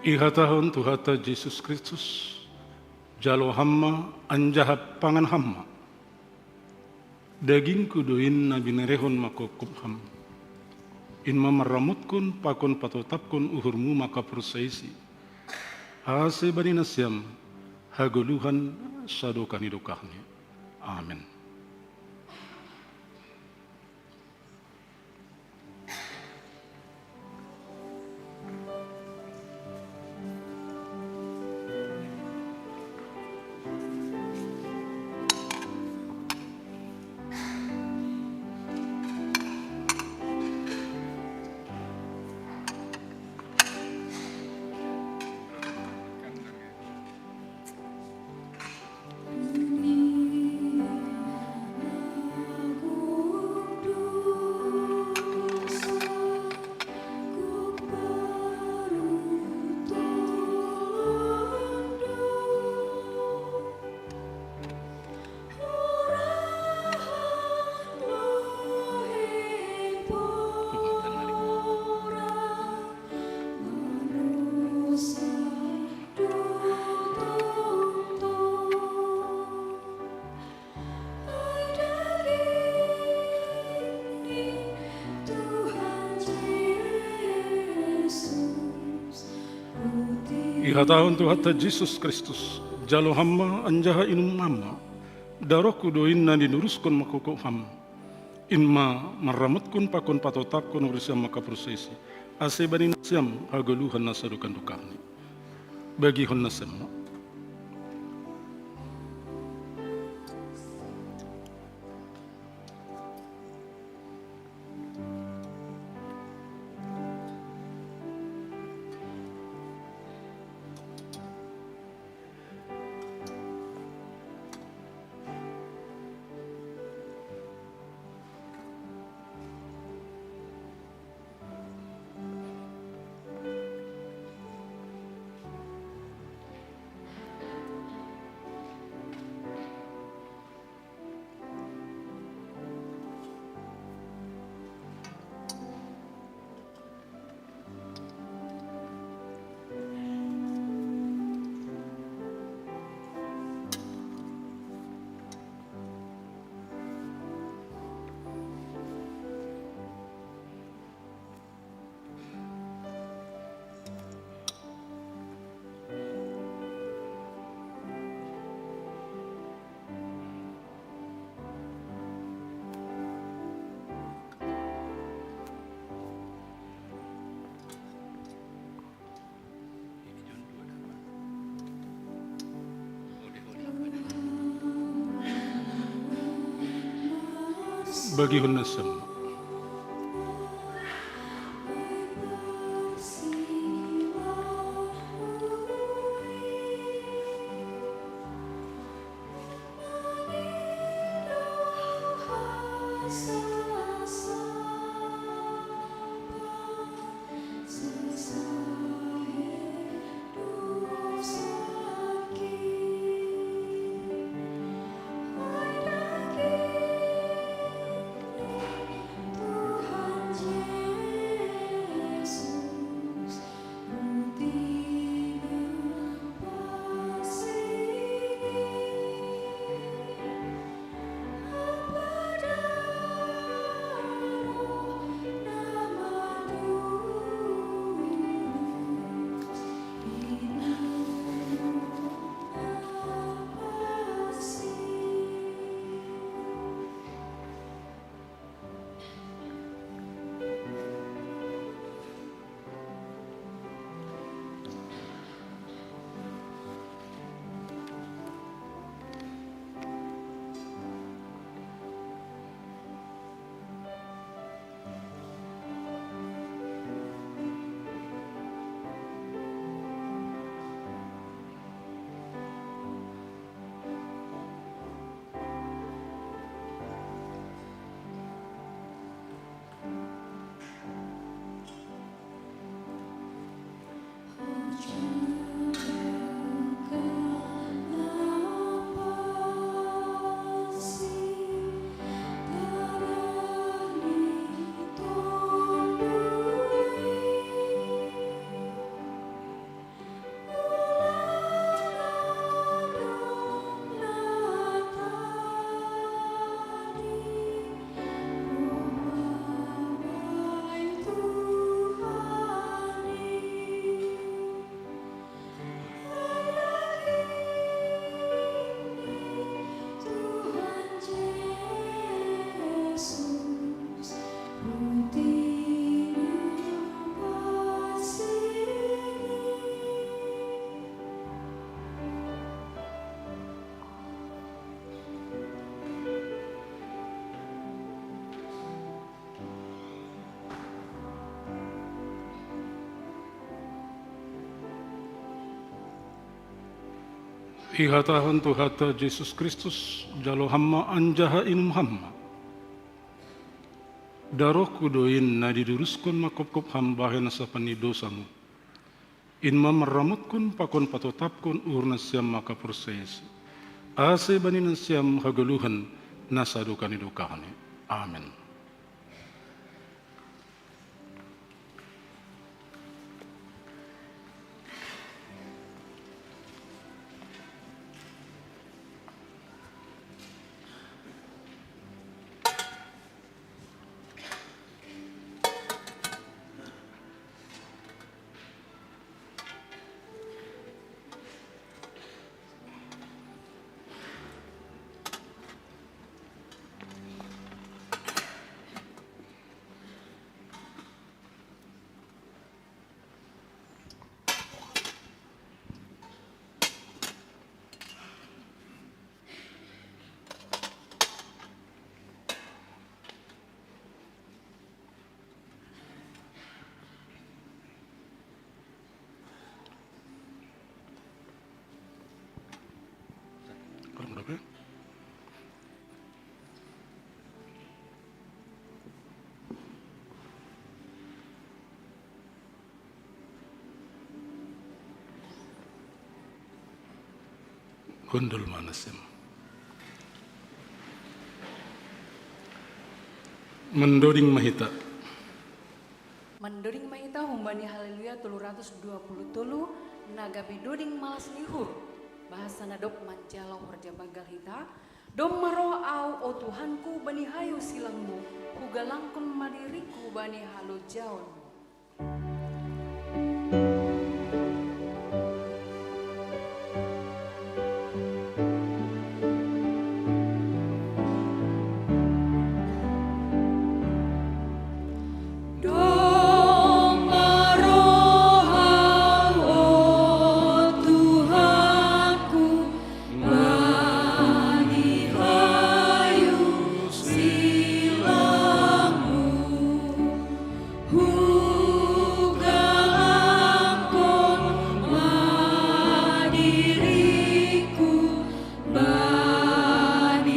Ihatahon Tuhanta Jesus Kristus, jalo hamma anjaha pangan hamma. Dagingku do in na binerehon mangkopkop ham. In ma marramotkon pakon patotapkon uhurmu mangkaporsaisi. Ase bani nasiam hagoluhan sadokah ni dokahni. Amen. Ihatahon Tuhanta Jesus Kristus, jalo hamma anjaha inum hamma. Darohku do in na dinuruskon mangkopkop ham. In ma marramotkon pakon patotapkon uhur nasiam mangkaporsaisi. Ase bani nasiam hagoluhan na sadokah ni dokahni. Bagihon nasiam ma. Bagihon nasiam ma. Ihatahon Tuhanta Jesus Kristus, jalo ham ma anjaha inum ham ma. Darohku do in na diduruskon manghophop ham bahen sapan ni dosamu. In ma marramotkon pakon patotapkon uhur nasiam manghaporseai. Ase bani nasiam hagoluhan na sadokah ni dokahni. Amen. Hundul ma nasiam. Mandoding ma hita. Mandoding ma hita humbani Haleluya tolu ratus dua puluh tolu, na gabe doding malas ni uhur, bahasa na dob manjalo horja banggal hita. Domma roh au, o Tuhanku, bani hayu silangmu, hugalangkon ma diringku bani halojaonmu. Domma roh au, o Tuhanku, bani hayu silangmu, hugalangkon ma diringku bani halojaonmu.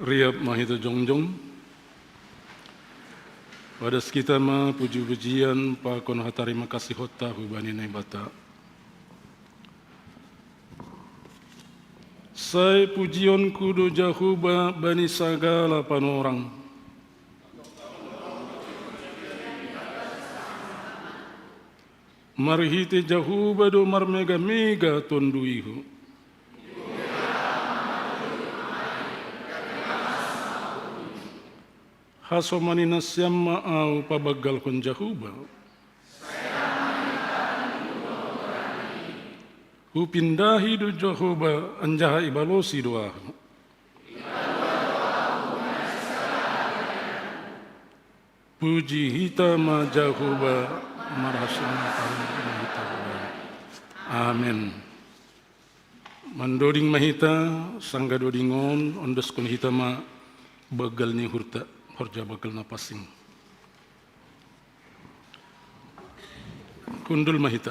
Riap ma hita jongjong. Padas hita ma puji-pujian pakon hatarima kasihonta hubani Naibata. Sai pujionku do Jahowa bani sagala panorang. Marhite Jahowa do marmega-mega tonduihu. Hasomani nasiam ma au pabanggalhon Jahowa. Hupindahi do Jahowa anjaha ibalosi do ahu. Puji hita ma Jahowa, marhasoman hita. Amen. Mandoding ma hita, sanggah doding on, ondoskon hita ma banggal ni uhurta, horja banggal na pansing. Hundul ma hita.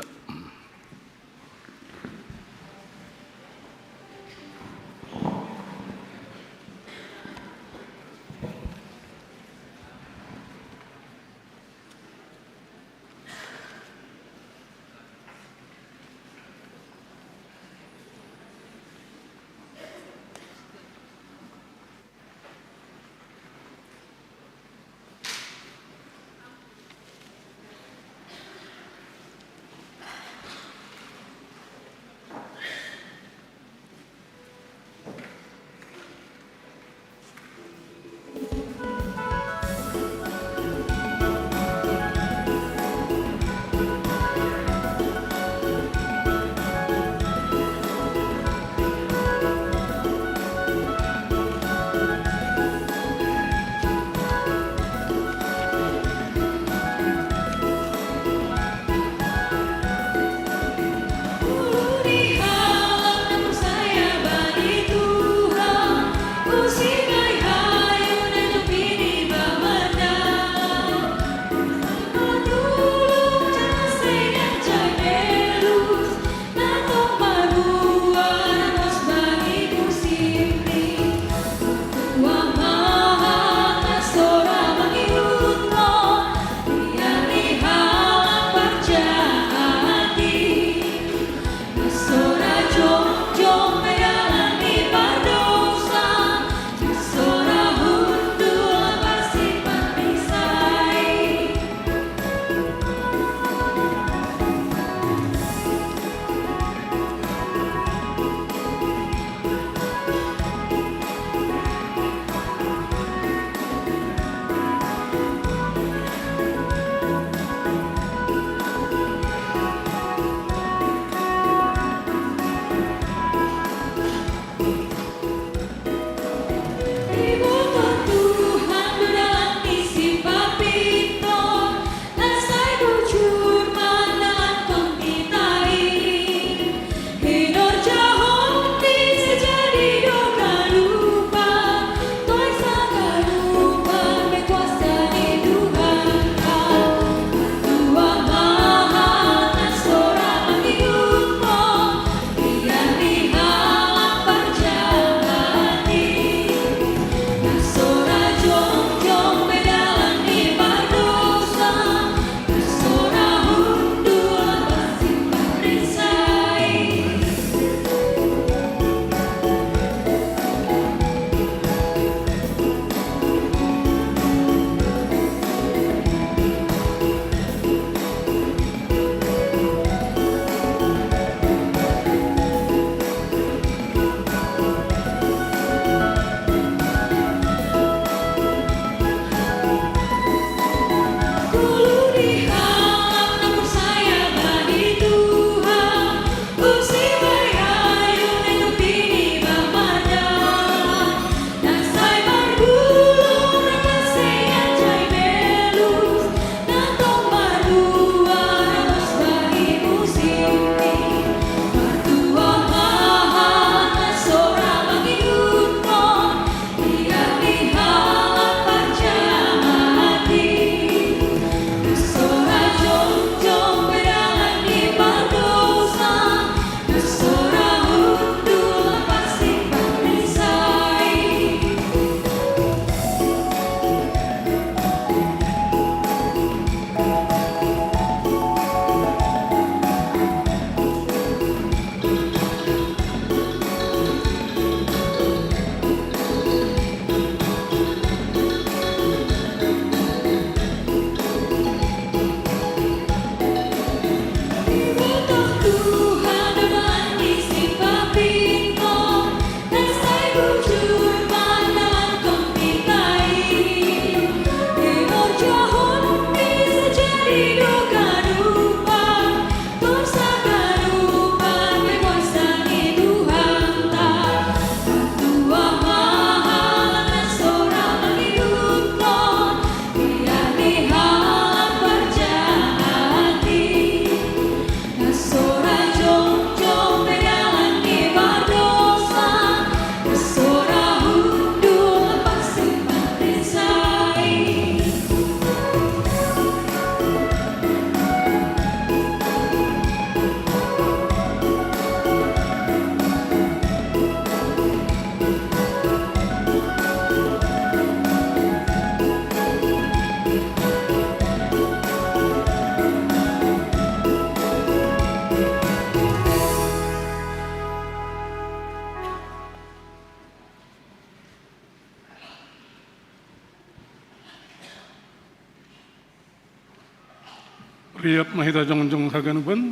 Riap ma hita jongjong haganupan.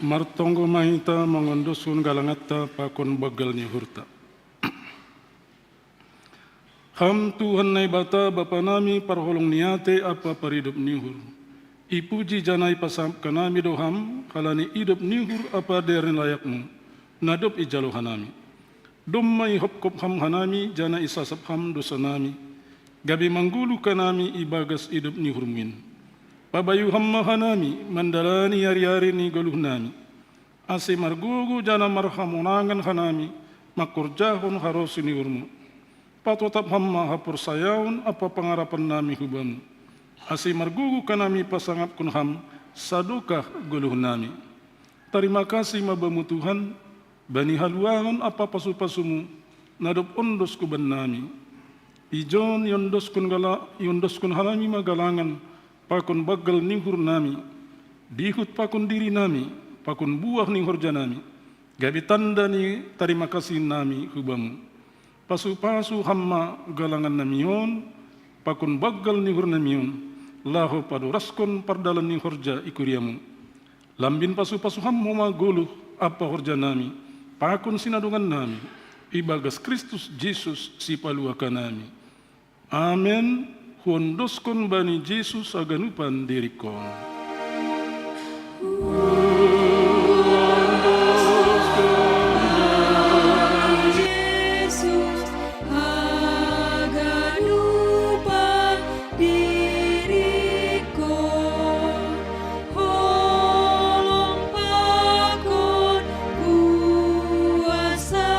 Martonggo ma hita mangondoskon galangatta pakon banggal ni uhurta. Ham Tuhan Naibata, Bapa nami, parholong ni ate ampa paridop ni uhur. Ipuji janah ipasangap hanami do Ham halani idop ni uhur ampa dear ni layakMu, na dob ijalo hanami. Domma ihopkop Ham hanami janah isasap Ham dosa nami, gabe manggoluh hanami ibagas idop ni uhurMu in. Pabayu Ham ma hanami mandalani ari-ari ni goluh nami, ase margogo janah marhamonangan hanami mangkorjahon harosuh ni uhurMu. Patotap Ham ma haporsayaon ampa pangarapan nami hu Bamu, ase margogo hanami pasangapkon Ham sadokah goluh nami. Tarima kasih ma Bamu Tuhan, bani haluahon ampa pasu-pasuMu na dob ondos hu bannami. Ijon iondoskon gala-, iondoskon hanami ma galangan pakon banggal ni uhur nami, dihut pakon diri nami, pakon buah ni horja nami, gabe tanda ni tarima kasih nami hu Bamu. Pasu-pasu Ham ma galangan nami on pakon banggal ni uhur nami on, laho padoraskon pardalan ni horja i kuria-Mu. Lambin pasu-pasu Ham homa goluh ampa horja nami pakon sinadongan nami, ibagas Kristus Jesus Sipalua hanami. Amen. Huondoskon bani Jesus haganupan diringkon. Jesus haganupan diringkon, holong pakon kuasa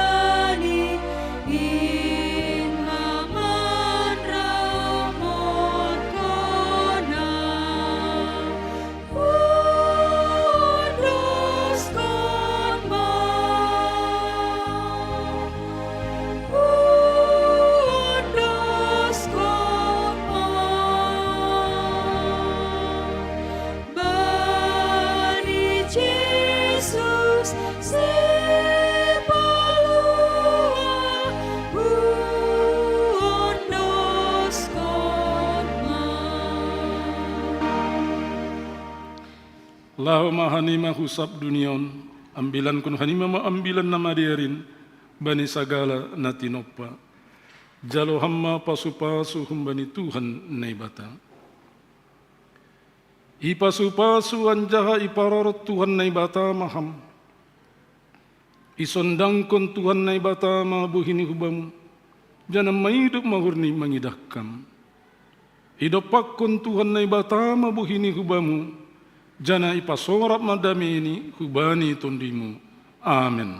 ni in ma manramotkan Ham. Huondoskon ma, huondoskon ma bani Jesus Sipalua, huondoskon ma. Laho ma hanima hu sab dunia on, ambilankon hanima ma Ambilan Namadear in bani sagala na tinompa. Jalo Ham ma pasu-pasu humbani Tuhan Naibata. Ipasu-pasu anjaha iparorot Tuhan Naibata ma Ham. Isondangkon Tuhan Naibata ma bohi-Ni hu Bamu, janah maidop ma uhur-Ni mangidah Ham. Idompakkon Tuhan Naibata ma bohi-Ni hu Bamu, janah ipasorap ma damei-Ni hubani Tonduy-Mu. Amen.